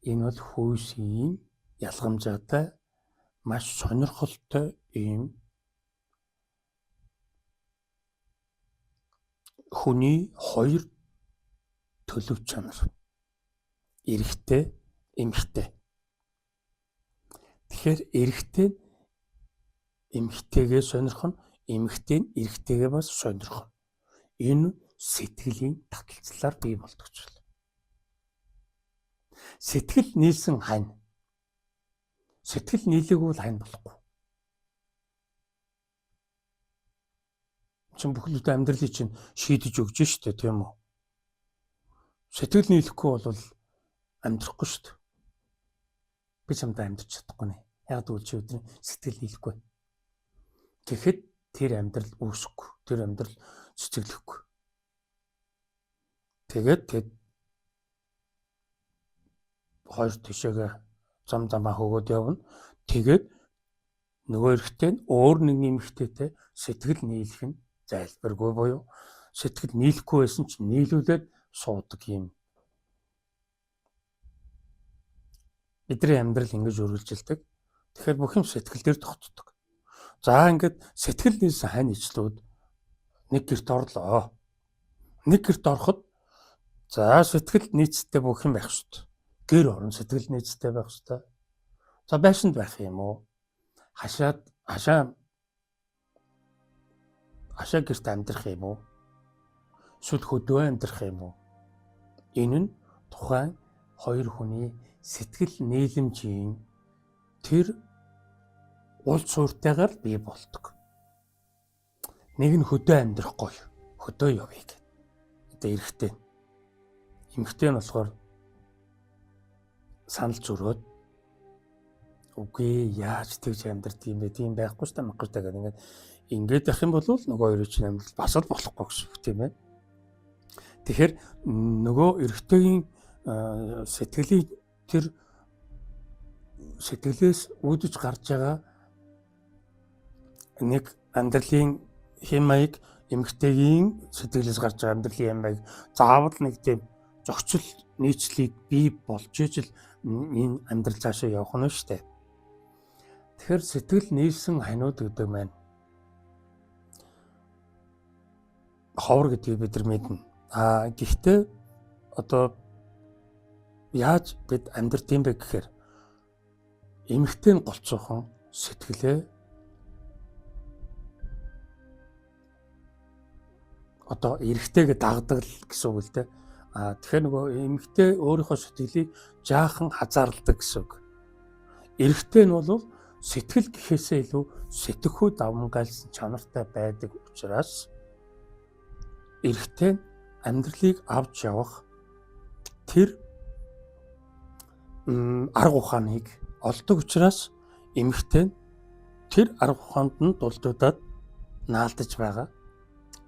Энэ бол хүйсийн ялгамжаатай маш сонирхолтой ийм хүний хоёр төлөв чанар. Эрэгтэй, эмэгтэй. Тэгэхээр эрэгтэй нь эмэгтэйгээ сонирхно, эмэгтэй нь эрэгтэйгээ бас сонирхно. Энэ сэтгэлийн таталцлаар бий болдог зүйл. Сэтгэл нийлсэн хань. Сэтгэл нийлээгүй бол хань болохгүй. Чин бүхэл бүтэн амьдралыг чинь шийдэж өгч штэ, тийм үү? Сэтгэл нийлэхгүй бол амьдрахгүй штэ. Би чамдаа амьдрч чадахгүй нэ. Яг гэвэл чи өдрийн сэтгэл нийлэхгүй. Тэгэхэд тэр амьдрал үүсэхгүй. Тэр амьдрал цэцэглэхгүй. Тэгээд тэд хоёр тишээгээ зам замаа хөөгөөд явна. Тэгээд нөгөө эрэгтэй нь өөр нэг эмэгтэйтэй сэтгэл нийлэх нь зайлбаргүй буюу сэтгэл нийлэхгүй байсан чинь нийлүүлээд суудаг юм. Бидний амьдрал ингэж үргэлжилдэг. Тэгэхээр бүх юм сэтгэл дээр тогтдог. За ингээд сэтгэл нийлсэн хань ижлүүд нэг гэрт орлоо. Нэг гэрт ороход за сэтгэл нийцтэй бүх юм байх шүү дээ. Гэр орон сэтгэл нийцтэй байх шүү дээ. За байшинд байх юм уу? Хашаа гэрт амьдрах юм уу? Эсвэл хөдөө амьдрах юм уу? Энэ нь тухайн хоёр хүний сэтгэл нийлэмжийн тэр уул суурьтайгаар бий болдог. Нэг нь хөдөө амьдрах гоё, хөдөө явъя гэх. Одоо эрэгтэй. Эмэгтэй нь болохоор санал зөрөөд үгүй яаж тэгж амьдрт юм бэ? Тийм байхгүй ч тамахгүй та гэдэг ингээд явах юм бол нөгөө хоёрын чинь амьдрал бас л болохгүй гэсэн үг тийм ээ. Тэгэхээр нөгөө эрэгтэйгийн сэтгэлийн тэр сэтгэлээс үүдэж гарч байгаа нэг амьдралын хэм маяг эмэгтэйгийн сэтгэлээс гарч байгаа амьдралын хэм маяг заавал нэг тийм зохицол нийцлийг бий болж ижил энэ амьдрал цаашаа явах нь шүү дээ. Тэгэхээр сэтгэл нийлсэн ханиуд гэдэг маань ховор гэдгийг бид нар мэднэ. А гэхдээ одоо яаж бид амьдрт юм бэ гэхээр эмэгтэй нь голцоохон сэтгэлээ одоо эрэгтэйгээ дагдаг л гэсэн үг л дээ. А тэгэхээр нөгөө эмэгтэй өөрийнхөө сэтгэлийг жаахан хазаарладаг гэсэн үг. Эрэгтэй нь бол сэтгэл гэхээсээ илүү сэтгэхүй давмгайлсан чанартай байдаг учраас эрэгтэй нь амьдралыг авч явах тэр арга ухааныг олдог учраас эмэгтэй нь тэр арга ухаанд нь дулдуудаад наалдаж байгаа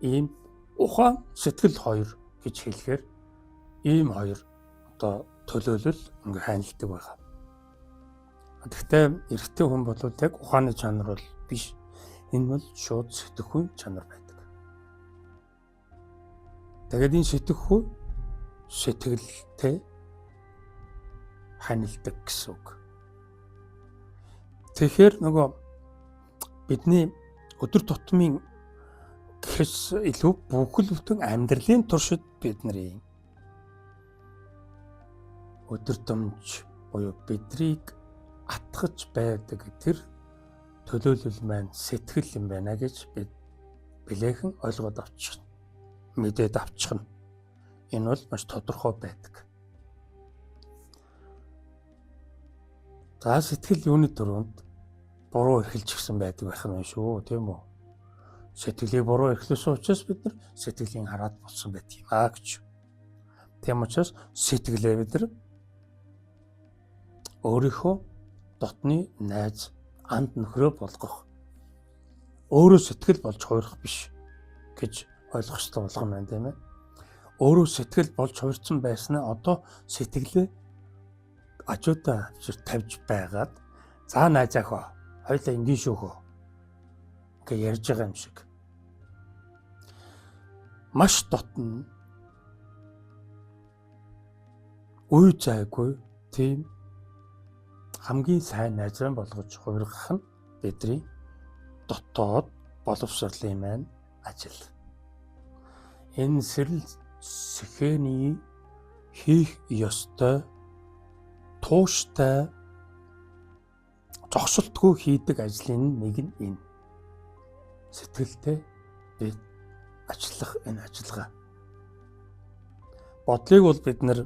ийм ухаан сэтгэл хоёр гэж хэлэхээр ийм хоёр одоо төлөөлөл ингээ хайнладаг байгаа. Гэхдээ эрэгтэй хүн бол яг ухааны чанар бол биш. Энэ бол шууд сэтгэхүйн чанар байдаг. Тэгээд энэ сэтгэхүй сэтгэлтэй ханилдаг гэсэн үг. Тэгэхээр нөгөө бидний өдөр тутмын гэхээс илүү бүхэл бүтэн амьдралын туршид бидний өдөртөмж буюу бидрийг атгаж байдаг тэр төлөөлөл маань сэтгэл юм байна гэж бид билээхэн ойлгоод авчихна. Мэдээд авчихна. Энэ бол маш тодорхой байдаг. За сэтгэл юуны дөрөнд буруу эрхэлж гисэн байдаг байх нь шүү, тийм үү? Сэтгэлийг буруу эрхлэсэн учраас бид нар сэтгэлийн хараад болсон байдаг юм аа гэж. Тийм учраас сэтгэлээ бид нар өөрийнхөө дотны найз анд нөхрөө болгох, өөрөө сэтгэл болж хувирах биш гэж ойлгох ёстой болох юм байна, тийм ээ. Өөрөө сэтгэл болж хувирсан байснаа одоо сэтгэлээ ажуудаа тавьж байгаад за найз ах оо хоёлаа энгийн шүүхөө гэж ярьж байгаа юм шиг. Маш дотно үе зайгүй тийм хамгийн сайн найзан болгож хувиргах нь бидний дотоод боловсролын маань ажил. Энэ сэрэл сэхэний хийх ёстой тууштай зогсолтгүй хийдэг ажлын нэг нь энэ. Сэтгэлтэй бид ажиллах энэ ажиллагаа. Бодлыг бол бид нэр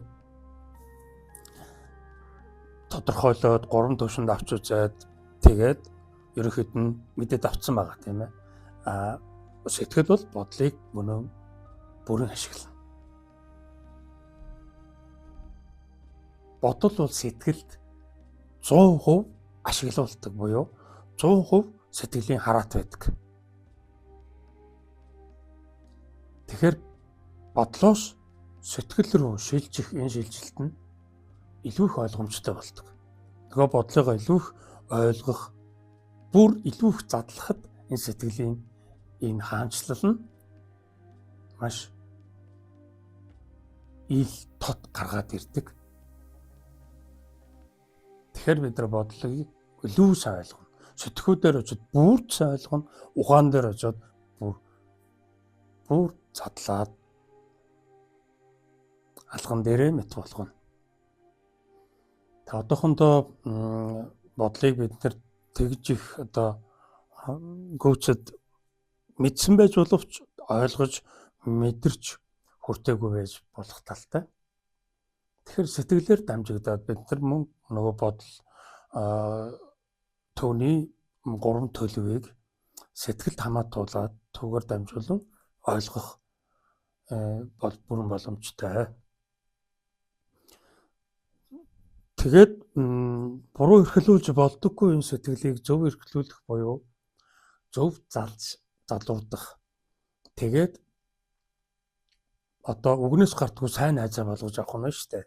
тодорхойлоод 3 төвшөнд авч үзээд тэгээд ерөнхийд нь мэдээд авцсан байгаа, тийм ээ. А сэтгэл бол бодлыг мөнөө бүрэн ашиглана. Бодол бол сэтгэлд 100% ашиглуулдаг буюу 100% сэтгэлийн хараат байдаг. Тэгэхээр бодлоос сэтгэл рүү шилжих энэ шилжилт нь илүү их ойлгомжтой болдог. Нөгөө бодлогоо илүү их ойлгох, бүр илүү их задлахад энэ сэтгэлийн энэ хаанчлал нь маш ил тод гаргаад ирдэг. Тэгэхээр бид нар бодлогыг илүү сайн ойлгоно. Сэтгхүү дээр очиод бүр сайн ойлгоно, ухаан дээр очиод бүр задлаад алган дээрээ мэт болгоно. Тэг одоохондоо бодлыг бид нар тэгж их одоо гүйцэд мэдсэн байж боловч ойлгож мэдэрч хүртээгүй байж болох талтай. Тэгэхээр сэтгэлээр дамжигдаад бид нар мөн нөгөө бодол түүний 3 төлөвийг сэтгэлд хамаатуулаад түүгээр дамжуулан ойлгох бол бүрэн боломжтой. Тэгээд буруу эрхлүүлж болдоггүй энэ сэтгэлийг зөв эрхлүүлэх буюу зөв залж залуудах. Тэгээд одоо үгнээс гартгүй сайн найзаа болгож авах нь шүү дээ.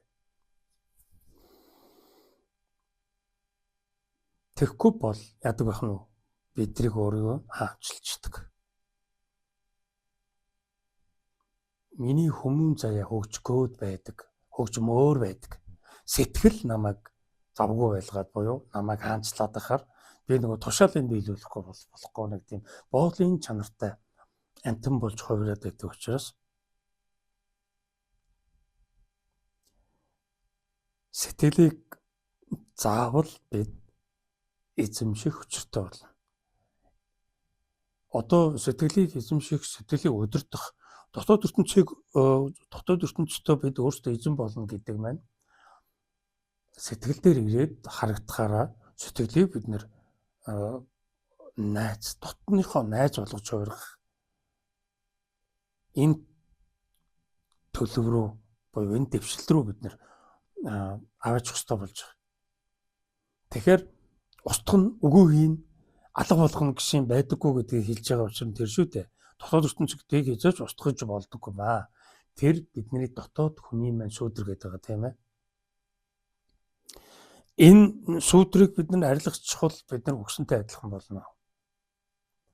Тэгэхгүй бол яадаг байх нь вэ? Бидрийг өөрийгөө хаамчилчдаг. Миний хүмүүн заяа хөгжгөөд байдаг, хөгжмөөр байдаг. Сэтгэл намайг завгүй байлгаад буюу намайг хаанчлаад байхаар би нөгөө тушаалын биелүүлэхгүй бол болохгүй нэг тийм боолын чанартай амтан болж хувираад байдаг учраас сэтгэлийг заавал бид эзэмших учиртай болно. Одоо сэтгэлийг эзэмших, сэтгэлийг удирдах, дотоод ертөнцийг дотоод ертөнцтэй бид өөрсдөө эзэн болно гэдэг маань сэтгэл дээр ирээд харагдахаараа сэтгэлийг бид нэр найз, дотныхоо найз болгож хувиргах энэ төлөв рүү буюу энэ дэвшил рүү бид нэр аваачих ёстой болж байгаа. Тэгэхээр устгах нь үгүй хийн, алга болгоно гэсэн байдаггүй гэдгийг хэлж байгаа учраас тэр шүү дээ. Дотоод ертөнцийг хязгаарч устгах болдоггүй маа. Тэр бидний дотоод хүний маань сүүдэр гэдэг байгаа, тийм ээ. Энэ сүүдрийг бид нар арилгачихвал бид нар үгсэнтэй адилхан болно.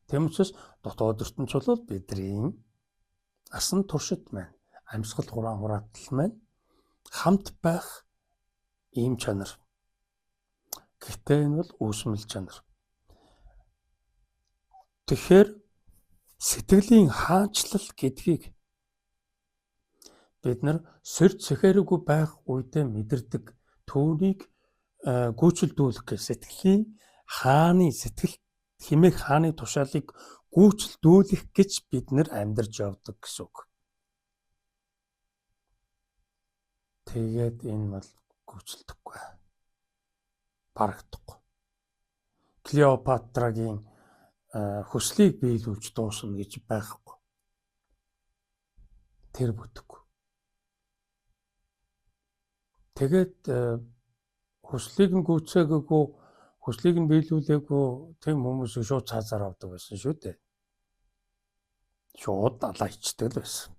Тийм учраас дотоод ертөнц бол бидний насан туршид маань амьсгал хураан хураатал маань хамт байх ийм чанар. Гэхдээ энэ бол үүсмэл чанар. Тэгэхээр сэтгэлийн хаанчлал гэдгийг бид нар сөрд сэхээрээгүй байх үедээ мэдэрдэг түүнийг гүйцэлдүүлэх гэж сэтгэлийн хааны сэтгэл хэмээх хааны тушаалыг гүйцэлдүүлэх гэж бид нар амьдарч явдаг гэсэн үг. Тэгээд энэ бол гүйцэлдэхгүй. Барагдахгүй. Клеопатрагийн хүслийг биелүүлж дуусна гэж байхгүй. Тэр бүтэхгүй. Тэгээд хүслийг нь гүйцээгээгүй, хүслийг нь биелүүлээгүй тийм хүмүүсийг шууд цаазаар авдаг байсан шүү дээ. Шууд алаа ичдэг л байсан.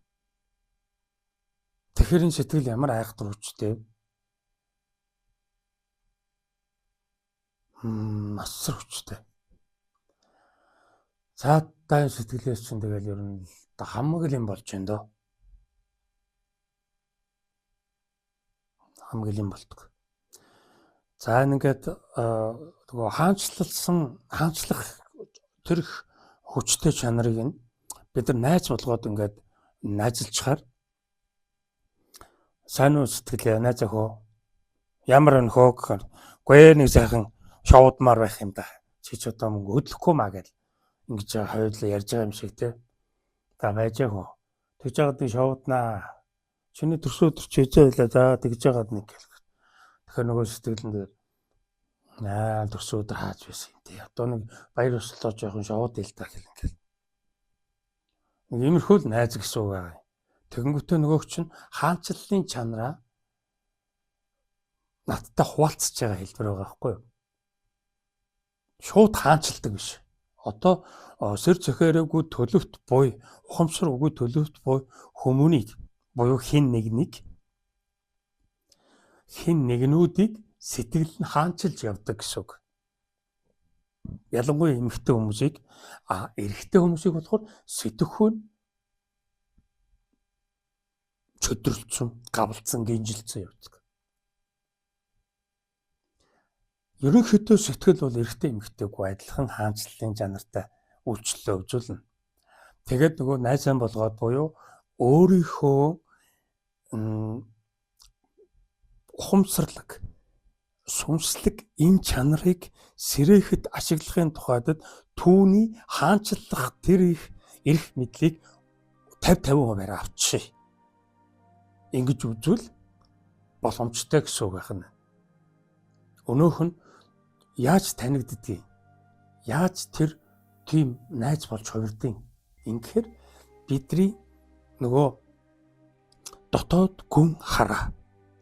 Тэгэхээр энэ сэтгэл ямар айхтар хүчтэй. Асар хүчтэй. Цааттай сэтгэлээс чинь тэгэл ер нь хамаг л юм болж байна дөө. Хамаг л юм болдог. За ингээд нөгөө хаанчлах тэр их хүчтэй чанарыг нь бид нар найз болгоод ингээд найзалчхаар сайн уу сэтгэлээ найз охоо ямар өнхөө гэхээр гүй нэг сайхан шоудмаар байх юм да. Чи ч одоо мөнгө хөдлөхгүй маа гэл ингэж хоёулаа ярьж байгаа юм шиг те. За байж яах вэ? Тэгж жагаад нэг шоуднаа. Чиний төрсөн өдөр чи хэзээ байлаа. За тэгж жагаад нэг гэл. Тэгэхээр нөгөө сэтгэл нь тэгээд аа төрсөн өдөр хааж байсан юм те. Одоо нэг баяр ёслолоо жоохон шоуд ил та гэл ингээл. Нэг иймэрхүү л найз гэсэн үг байгаа. Тэгэнгүүтээ нөгөөх чинь хаанчлалын чанараа надтай хуваалцаж байгаа хэлбэр байгаа байхгүй юу? Шууд хаанчилдаг биш. Одоо сэр цохиороогүй төлөвт буй, ухамсар үгүй төлөвт буй хүмүүнийг буюу хин нэгнийг хин нэгнүүдийг сэтгэл нь хаанчилж явдаг гэсэн үг. Ялангуяа эмэгтэй хүмүүсийг, эрэгтэй хүмүүсийг болохоор сэтгэхүйн чөдөрлцсөн, гавлцсан, гинжилсэн явдаг. Ерөнхийдөө сэтгэл бол эрэгтэй эмэгтэйгүй адилхан хаанчлалын чанартай үйлчлэлээ үзүүлнэ. Тэгээд нөгөө найзан болгоод буюу өөрийнхөө ухамсарлаг, сүнслэг энэ чанарыг сэрээхэд ашиглахын тухайд түүний хаанчлах тэр их эрх мэдлийг 50-50% авчи. Ингэж үзвэл боломжтой гэсэн үг байна. Өнөөх нь яаж танигддгийг, яаж тэр тийм найз болж хувирдیں۔ Ингэхээр бидний нөгөө дотоод гүн хараа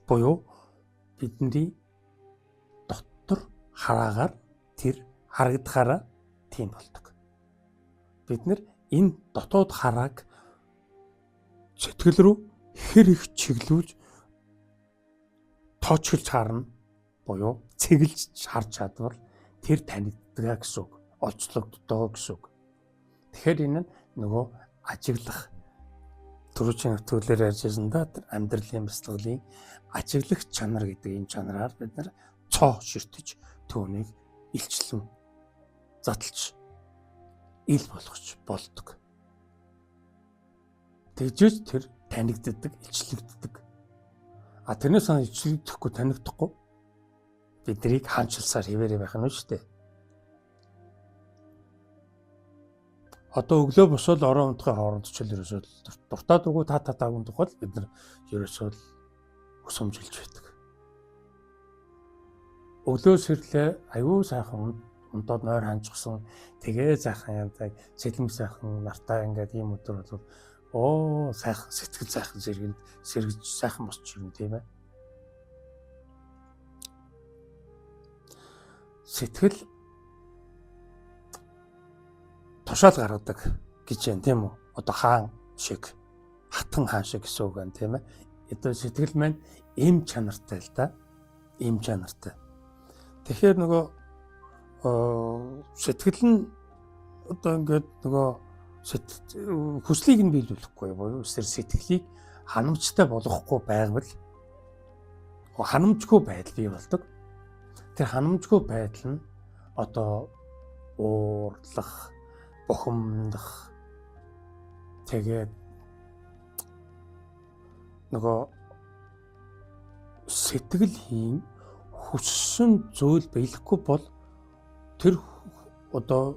буюу бидний хараагаар тэр харагдахаараа тийм болдог. Бид нэр энэ дотоод харааг сэтгэл рүү хэр их чиглүүлж тоочглж харна буюу цэглэж харж чадвал тэр танигддаг гэсэн үг, олцлогддоо гэсэн үг. Тэгэхээр энэ нь нөгөө ажиглах түрүүчийн нэвтрүүлгээр ярьжсэн да, амьдралын бясалгалын ажиглах чанар гэдэг энэ чанараар бид нар цоо ширтэж түүнийг илчлэн задлж ил болгож болдог. Тэгжээж тэр танигддаг, илчлэгддэг. А тэрнээс хойно илчлэгдэхгүй, танигдахгүй биднийг хаанчлсаар хэвээрээ байх нь шүү дээ. Одоо өглөө босоод орон унтахын хооронд ч л ерөөсөө дуртай дургу та та таагүй тухай бид нар ерөөсөө өсөмжилж байдаг. Өглөө сэрлээ аюу сайхан унтаад нойр ханчихсан, тэгээ сайхан янзаг сэлэм сайхан нартай ингээд ийм өдөр бол оо сайхан сэтгэл сайхан зэрэгэнд сэргэж сайхан босч ирнэ, тийм ээ. Сэтгэл тушаал гаргадаг гэж байна, тийм үү? Одоо хаан шиг, хатан хаан шиг гэсэн үг байна, тийм ээ. Одоо сэтгэл маань эм чанартай л да. Эм чанартай. Тэгэхээр нөгөө сэтгэл нь одоо ингээд нөгөө хүслийг нь биелүүлэхгүй буюу эсвэл сэтгэлийг ханамжтай болгохгүй байвал ханамжгүй байдал бий болдог. Тэр ханамжгүй байдал нь одоо уурлах, бухимдах, тэгээд нөгөө сэтгэл хийн хүссэн зүйл биелэхгүй бол тэр одоо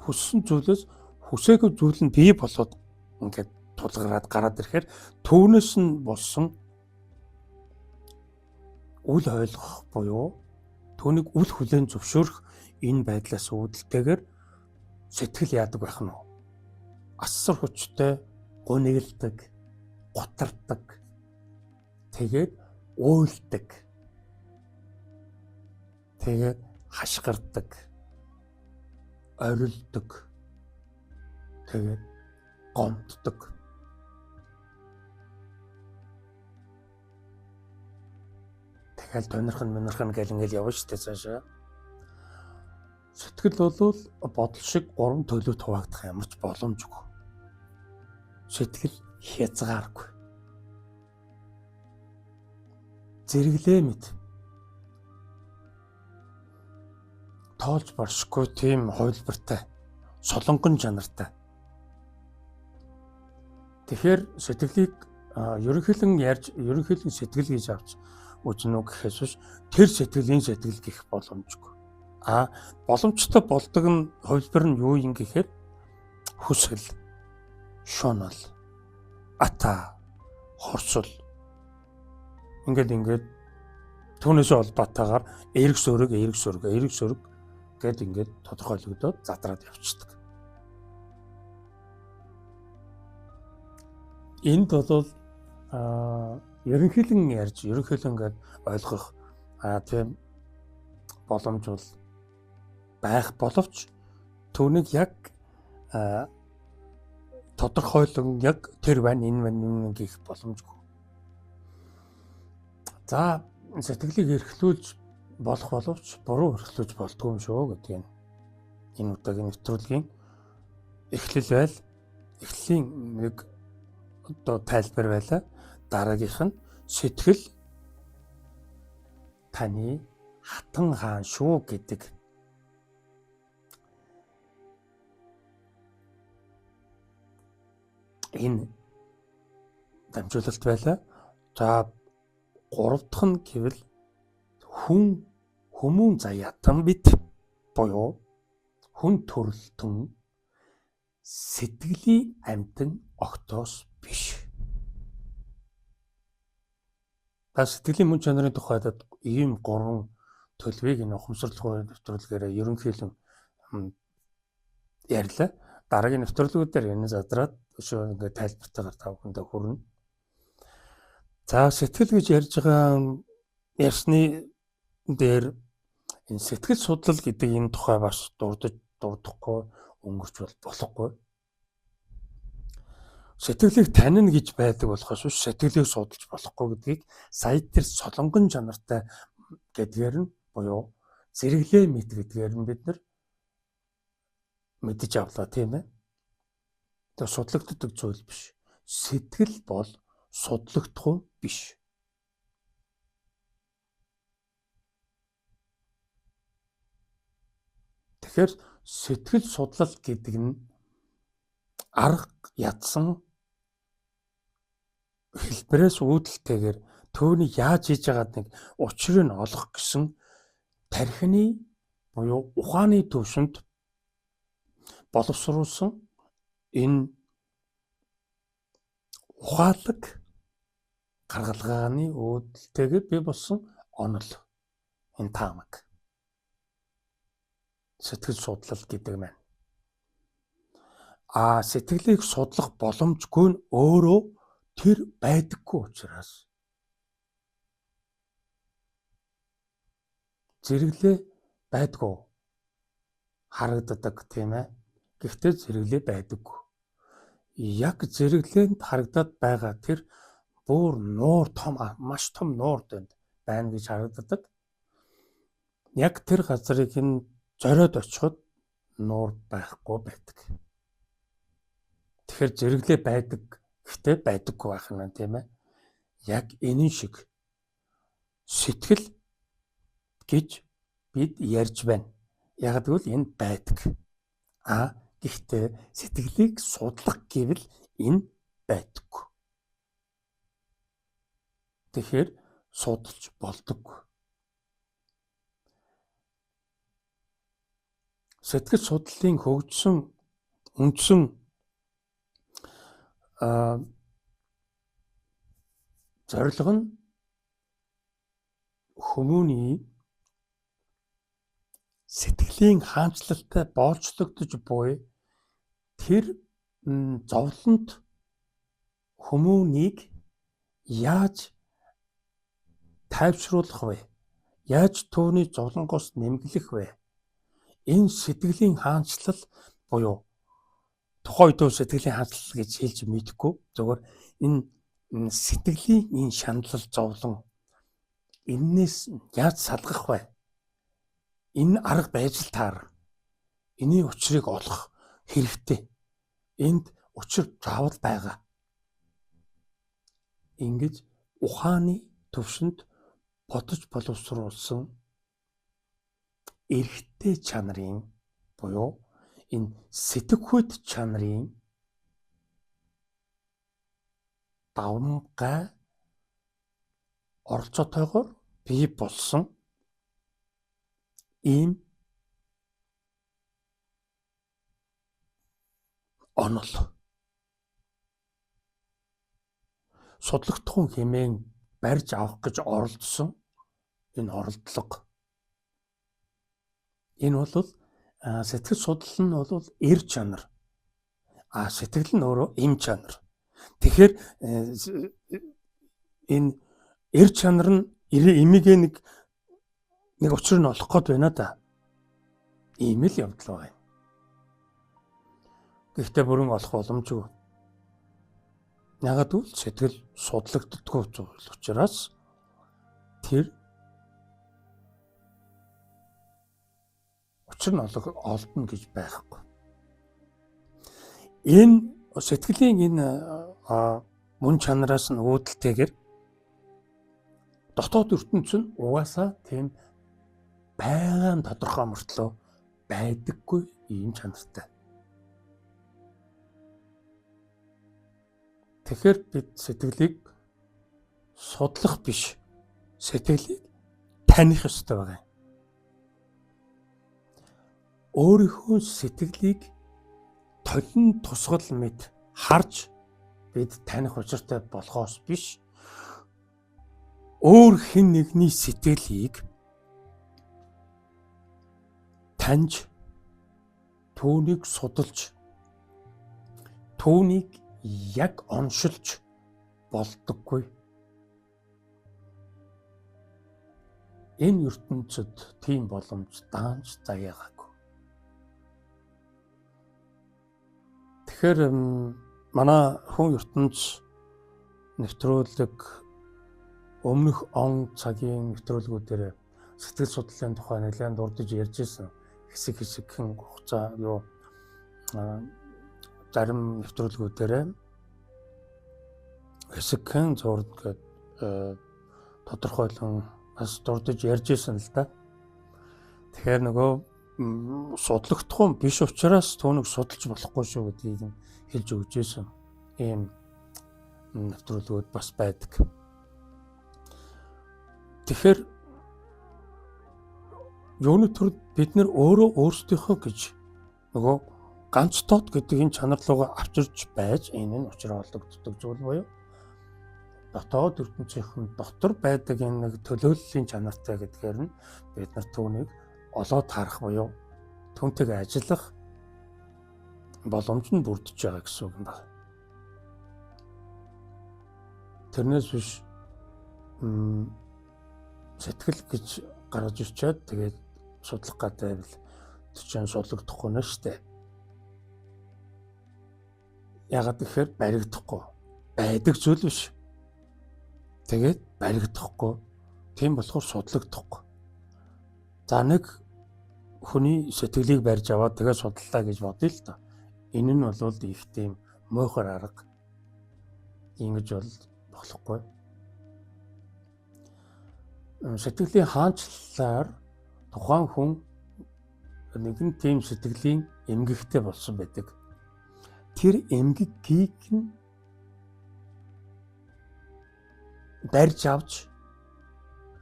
хүссэн зүйлээс хүсээгүй зүйл нь бий болоод ингээд тулгараад гараад ирэхээр түүнээс нь болсон үл ойлгох буюу түүнийг үл хүлээн зөвшөөрөх энэ байдлаас үүдэлтэйгээр сэтгэл яадаг байх нь уу? Асар хүчтэй гуниглдаг, гутардаг, тэгээд уйлдаг, тэгээд хашгирдаг, орилдог, тэгээд гомддог. Тэгэл тонирхон мөнөрхөн гэл ингээл явна шүү дээ цаашаа. Сэтгэл бол бодол шиг гурван төлөвт хуваагдах ямар ч боломжгүй. Сэтгэл хязгааргүй. Зэрэглээ мэд тоолж баршгүй тийм хувилбартай, солонгон чанартай. Тэгэхээр сэтгэлийг ерөнхийлөн ярьж, ерөнхийлөн сэтгэл гэж авч үзнэ үү гэхээс биш тэр сэтгэлийн сэтгэл гэх боломжгүй. А боломжтой болдог нь хувилбар нь юу юм гэхээр хүсэл, шунал, ата, хорсол. Ингээд түүнээсээ холбоотойгоор эерэг сөрөг, эерэг сөрөг, эерэг сөрөг гэд ингээд тодорхойлогдоод задраад явцдаг. Энд бол ерөнхийлөн ярьж, ерөнхийлөн ингээд ойлгох тийм боломж бол байх боловч түүнийг яг тодорхойлон яг тэр байна, энэ байна, энэ гэх боломжгүй. За сэтгэлийг эрхлүүлж болох боловч буруу эрхлүүлж болдгүй юм шүү гэдгийг энэ удаагийн нэвтрүүлгийн эхлэл байл, эхлэлийн нэг одоо тайлбар байлаа. Дараагийнх нь сэтгэл таны хатан хаан шүү гэдэг энэ дамжуулалт байлаа. За гурав дахь нь гэвэл хүн хүмүүн заяатан бит буюу хүн төрөлтөн сэтгэлийн амьтан огтоос биш. Та сэтгэлийн мөн чанарын тухайд ийм гурван төлөвийг энэ ухамсарлах нэвтрүүлгээр ерөнхийлөн ярьлаа. Дараагийн нэвтрүүлгүүдээр энэ задраад өшөө ингээд тайлбартайгаар та бүхэндээ хүрнэ. За сэтгэл гэж ярьж байгаа ярьсны дээр Энэ сэтгэл судлал гэдэг энэ тухай бас дурдахгүй өнгөрч болохгүй. Сэтгэлийг танина гэж байдаг болохоос биш сэтгэлийг судалж болохгүй гэдгийг сая тэр солонгон чанартай гэдгээр нь буюу зэрэглээ мэт гэдгээр нь бид нар мэдэж авлаа, тийм ээ. Тэр судлагддаг зүйл биш. Сэтгэл бол судлагдах биш. Тэгэхээр сэтгэл судлал гэдэг нь арга ядсан хэлбэрээс үүдэлтэйгээр төөний яаж хийж байгаад нэг учрыг нь олох гэсэн тархины буюу ухааны төвшөнд боловсруулсан энэ ухаалаг гаргалгааны үүдэлтэйгээр бий болсон онол, энэ таамаг. Сэтгэл судлал гэдэг маань. А сэтгэлийг судлах боломжгүй нь өөрөө тэр байдаггүй учраас зэрэглээ байдгүй харагддаг, тийм ээ. Гэхдээ зэрэглээ байдаггүй. Яг зэрэглээнд харагдаад байгаа тэр бүр нуур том, маш том нуур дөнд байна гэж харагддаг. Яг тэр газрыг нь зориод очиход нуур байхгүй байдаг. Тэгэхээр зэрэглээ байдаг, гэхдээ байдаггүй байх нь, тийм ээ. Яг энэ шиг сэтгэл гэж бид ярьж байна. Яг гэвэл энэ байдаг. А гэхдээ сэтгэлийг судлах гэвэл энэ байдаггүй. Тэгэхээр судалж болдоггүй. Сэтгэл судлалын хөгжсөн үндсэн зорилго нь хүмүүний сэтгэлийн хаанчлалтай боолчлогдож буй тэр зовлонт хүмүүнийг яаж тайвшруулах вэ? Яаж түүний зовлонгоос нэмгэлэх вэ? Энэ сэтгэлийн хаанчлал буюу тухайн үед сэтгэлийн хаанчлал гэж хэлж мэдэхгүй. Зөвхөн энэ сэтгэлийн энэ шаналл зовлон энээс яаж салгах вэ? Энэ арга байж л таар. Энийн учрыг олох хэрэгтэй. Энд учир заавал байгаа. Ингэж ухааны төвшөнд бодож боловсруулсан эрхтэй чанарын буюу энэ сэтгэхүйд чанарын давамгай оролцоотойгоор бий болсон ийм онол. Судлагдахуун хэмээн барьж авах гэж оролдсон энэ оролдлого. Энэ бол сэтгэл судлал нь бол эр чанар. А сэтгэл нь өөрөө эм чанар. Тэгэхээр энэ эр чанар нь эмигээ нэг учир нь олох гээд байна да. Ийм л явдал байгаа юм. Гэхдээ бүрэн олох боломжгүй. Яагаад гэвэл сэтгэл судлагддаггүй зүйл учраас тэр учир нь олдно гэж байхгүй. Энэ сэтгэлийн энэ мөн чанараас нь үүдэлтэйгээр дотоод ертөнц нь угаасаа тийм байгаа нь тодорхой мөртлөө байдаггүй ийм чанартай. Тэгэхээр бид сэтгэлийг судлах биш, сэтгэлийг таних ёстой байгаа юм. Өөрийнхөө сэтгэлийг толин тусгал мэт харж бид таних учиртай болохоос биш, өөр хэн нэгний сэтгэлийг таньж, түүнийг судалж, түүнийг яг оншилж болдоггүй. Энэ ертөнцид тийм боломж даанч заяагаагүй. Тэгэхээр манай хүн ертөнц нэвтрүүлэг өмнөх он цагийн нэвтрүүлгүүдээр сэтгэл судлалын тухай нэлээд дурдж ярьж ирсэн. Хэсэг хэсэгхэн хугацаа юу зарим нэвтрүүлгүүдээр хэсэгхэн зурд гээд тодорхойлон бас дурдж ярьж ирсэн л да. Тэгэхээр нөгөө судлагдахгүй биш учраас түүнийг судалж болохгүй шүү гэдгийг нь хэлж өгч ирсэн. Ийм нэвтрүүлгүүд бас байдаг. Тэгэхээр юуны төрөнд бид нэр өөрөө өөрсдийнхөө гэж нөгөө ганц тот гэдэг энэ чанар руугаа авчирч байж энэ нь учраа олдогддог зүйл буюу дотоод ертөнцийнхэн дотор байдаг энэ нэг төлөөллийн чанартай гэдгээр нь бид нар түүнийг олоод харах буюу түүнтэйг ажиллах боломж нь бүрдэж байгаа гэсэн үг юм байна. Тэрнээс биш сэтгэл гэж гаргаж ирчээд тэгээд судлах гэдэг байвал тэр чинь судлагдахгүй нэ штэ. Ягаад гэхээр баригдахгүй байдаг зүйл биш. Тэгээд баригдахгүй. Тийм болохоор судлагдахгүй. За нэг хүний сэтгэлийг барьж аваад тэгээд судлаа гэж бодъё л доо. Энэ нь бол их тийм муухай арга. Ингэж бол болохгүй. Сэтгэлийн хаанчлалаар тухайн хүн нэгэн тийм сэтгэлийн эмгэгтэй болсон байдаг. Тэр эмгэгийг нь барьж авч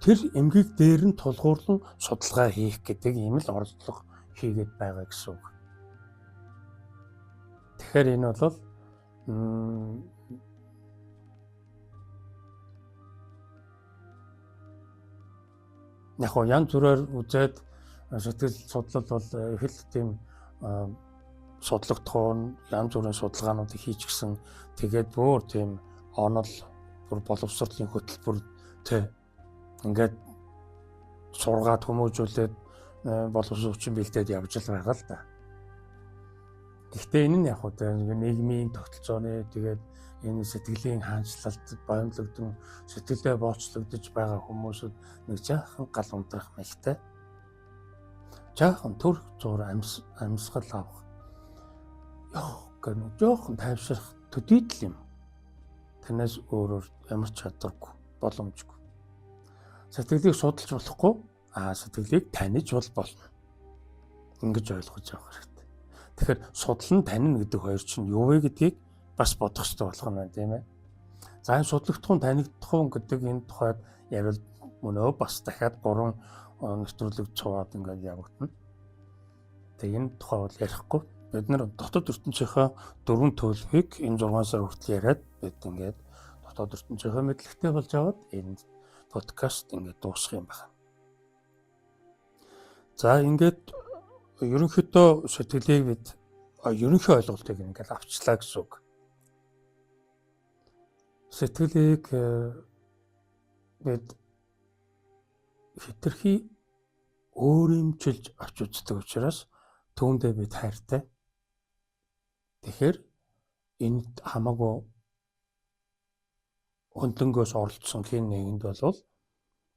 тэр эмгэг дээр нь тулгуурлан судалгаа хийх гэдэг ийм л оролдлого хийгээд байгаа гэсэн үг. Тэгэхээр энэ бол яг хоо янз бүрээр үзээд сэтгэл судлал бол их л тийм судлагдах янз бүрийн судалгаануудыг хийч гисэн тэгээд бүр тийм онол бүр боловсролын хөтөлбөр тэ ингээд сургаад хүмүүжүүлээд боловсон хүчин бэлдээд явж л байгаа л да. Гэхдээ энэ нь яг хөө нийгмийн тогтолцооны тэгээд энэ сэтгэлийн хаанчлалд боомлогдсон сэтгэлдээ бооцлогдож байгаа хүмүүсүүд нэг жаахан гал унтрах маягтай. Жаахан төрх зуур амьсгал авах. Ёх гэх нэг жоохон тайвшрах төдийдл юм. Танаас өөрөөр ямар ч чадваргүй, боломжгүй. Сэтгэлийг судалж болохгүй, сэтгэлийг таних бол болно. Ингэж ойлгож авах хэрэгтэй. Тэгэхээр судлан танина гэдэг хоёр чинь юу вэ гэдгийг бас бодох хэрэгтэй болох нь байна, тийм ээ. За энэ судлагдахуун танигдахуун гэдэг энэ тухайд ярил мөнөө бас дахиад 3 нэвтрүүлэг цуваад ингээд явагдана. Тэгээ энэ тухай бол ярихгүй. Бид нар дотоод ертөнцийнхөө дөрвөн төлөвийг энэ 6 сар хүртэл яриад бид ингээд дотоод ертөнцийнхөө мэдлэгтэй болж аваад энэ подкаст ингээд дуусах юм байна. За ингээд ерөнхийдөө сэтгэлийг бид ерөнхий ойлголтыг ингээд авчлаа гэсэн үг. Сэтгэлийг бид хэтэрхий өөрөмчилж авч үздэг учраас түүндээ бид хайртай. Тэгэхээр энд хамаагүй хөндлөнгөөс оролцсон хэн нэгэнд бол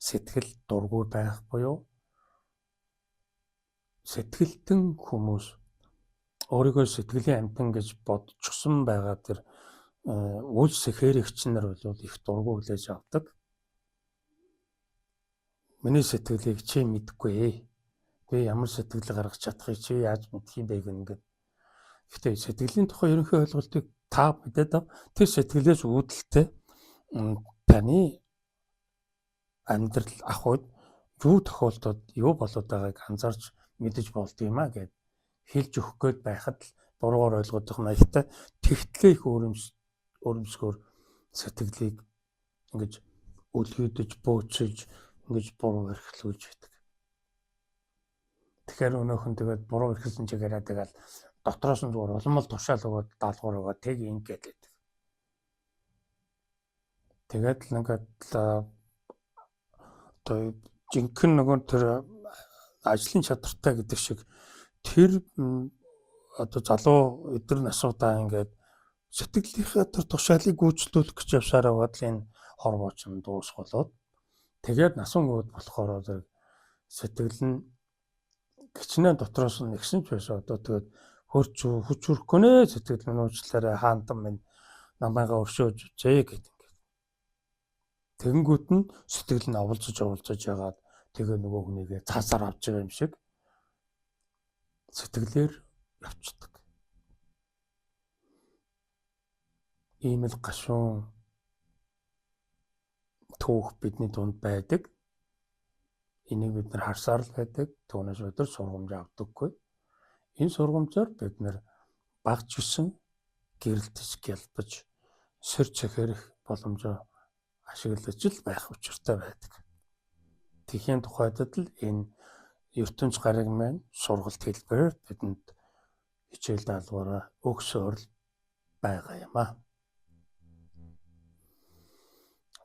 сэтгэл дургүй байх буюу сэтгэлтэн хүмүүс өөрийгөө сэтгэлийн амьтан гэж бодчихсон байгаа тэр үл сэхээрэгч нар бол их дургүй хүлээж авдаг. Миний сэтгэлийг чи мэдэхгүй. Би ямар сэтгэл гаргах чадахыг чи яаж мэдэх юм бэ гэнэ. Гэхдээ сэтгэлийн тухай ерөнхий ойлголтыг та мэдээд ав. Тэр сэтгэлээс үүдэлтэй таны амьдрал ах үед юу тохиолдоод юу болоод байгааг анзаарч мэдэж болд юм а гэд хэлж өгөх гээд байхад л буруугаар ойлгох маягтай тэгтлээ их өөрөмсгөр сэтгэлийг ингэж өлгийдөж бөөцөж ингэж буруу эрхлүүлж байдаг. Тэгэхээр өнөөхөн тэгээд буруу эрхэлсэн чигээрээ тэгэл дотроос нь зүгээр улам л тушаал өгөөд даалгавар өгөөд тэг ингээд байдаг. Тэгээд л ингээд одоо Жинхэнэ нөгөө тэр ажлын чадвартай гэдэг шиг тэр одоо залуу өдр насуудаа ингээд сэтгэлийнхээ тэр тушаалыг гүйцэтгүүлэх гэж явсаар байгаад л энэ хорвооч нь дуусгалууд тэгээд насан өөд болохоор зэрэг сэтгэл нь гिचнээ дотроос нь нэгсэн ч байсан одоо тэгээд хөрч хүч хүрэхгүй нэ сэтгэл минь уучлаарай хаантан минь намайгаа өршөөж үзье гэдэг ингээд. Тэгэнгүүт нь сэтгэл нь оволцож оволцож ягаад тэгээ нөгөө хүнийгээ цаасаар авч байгаа юм шиг сэтгэлээр явцдаг. Ийм л гашуун түүх бидний дунд байдаг. Энийг бид нар харсаар л байдаг. Түүнээс өдөр сургамж авдаггүй. Энэ сургамжаар бид нар багч гисэн гэрэлтэж гялбаж сэр цэхэрэх боломжоо ашиглаж л байх учиртай байдаг. Тэхийн тухайд л энэ ертөнц гариг маань сургалт хэлбэрээр бидэнд хичээл даалгавраа өгсөөр л байгаа юм аа.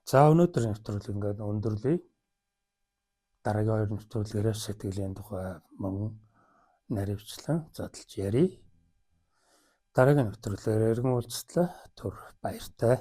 За өнөөдрийн нэвтрүүлэг ингээд өндөрлөе. Дараагийн хоёр нэвтрүүлгээрээ сэтгэлийн тухай мөн наривчлан задлж ярья. Дараагийн нэвтрүүлгээр эргэн уулзтлаа. Түр баяртай.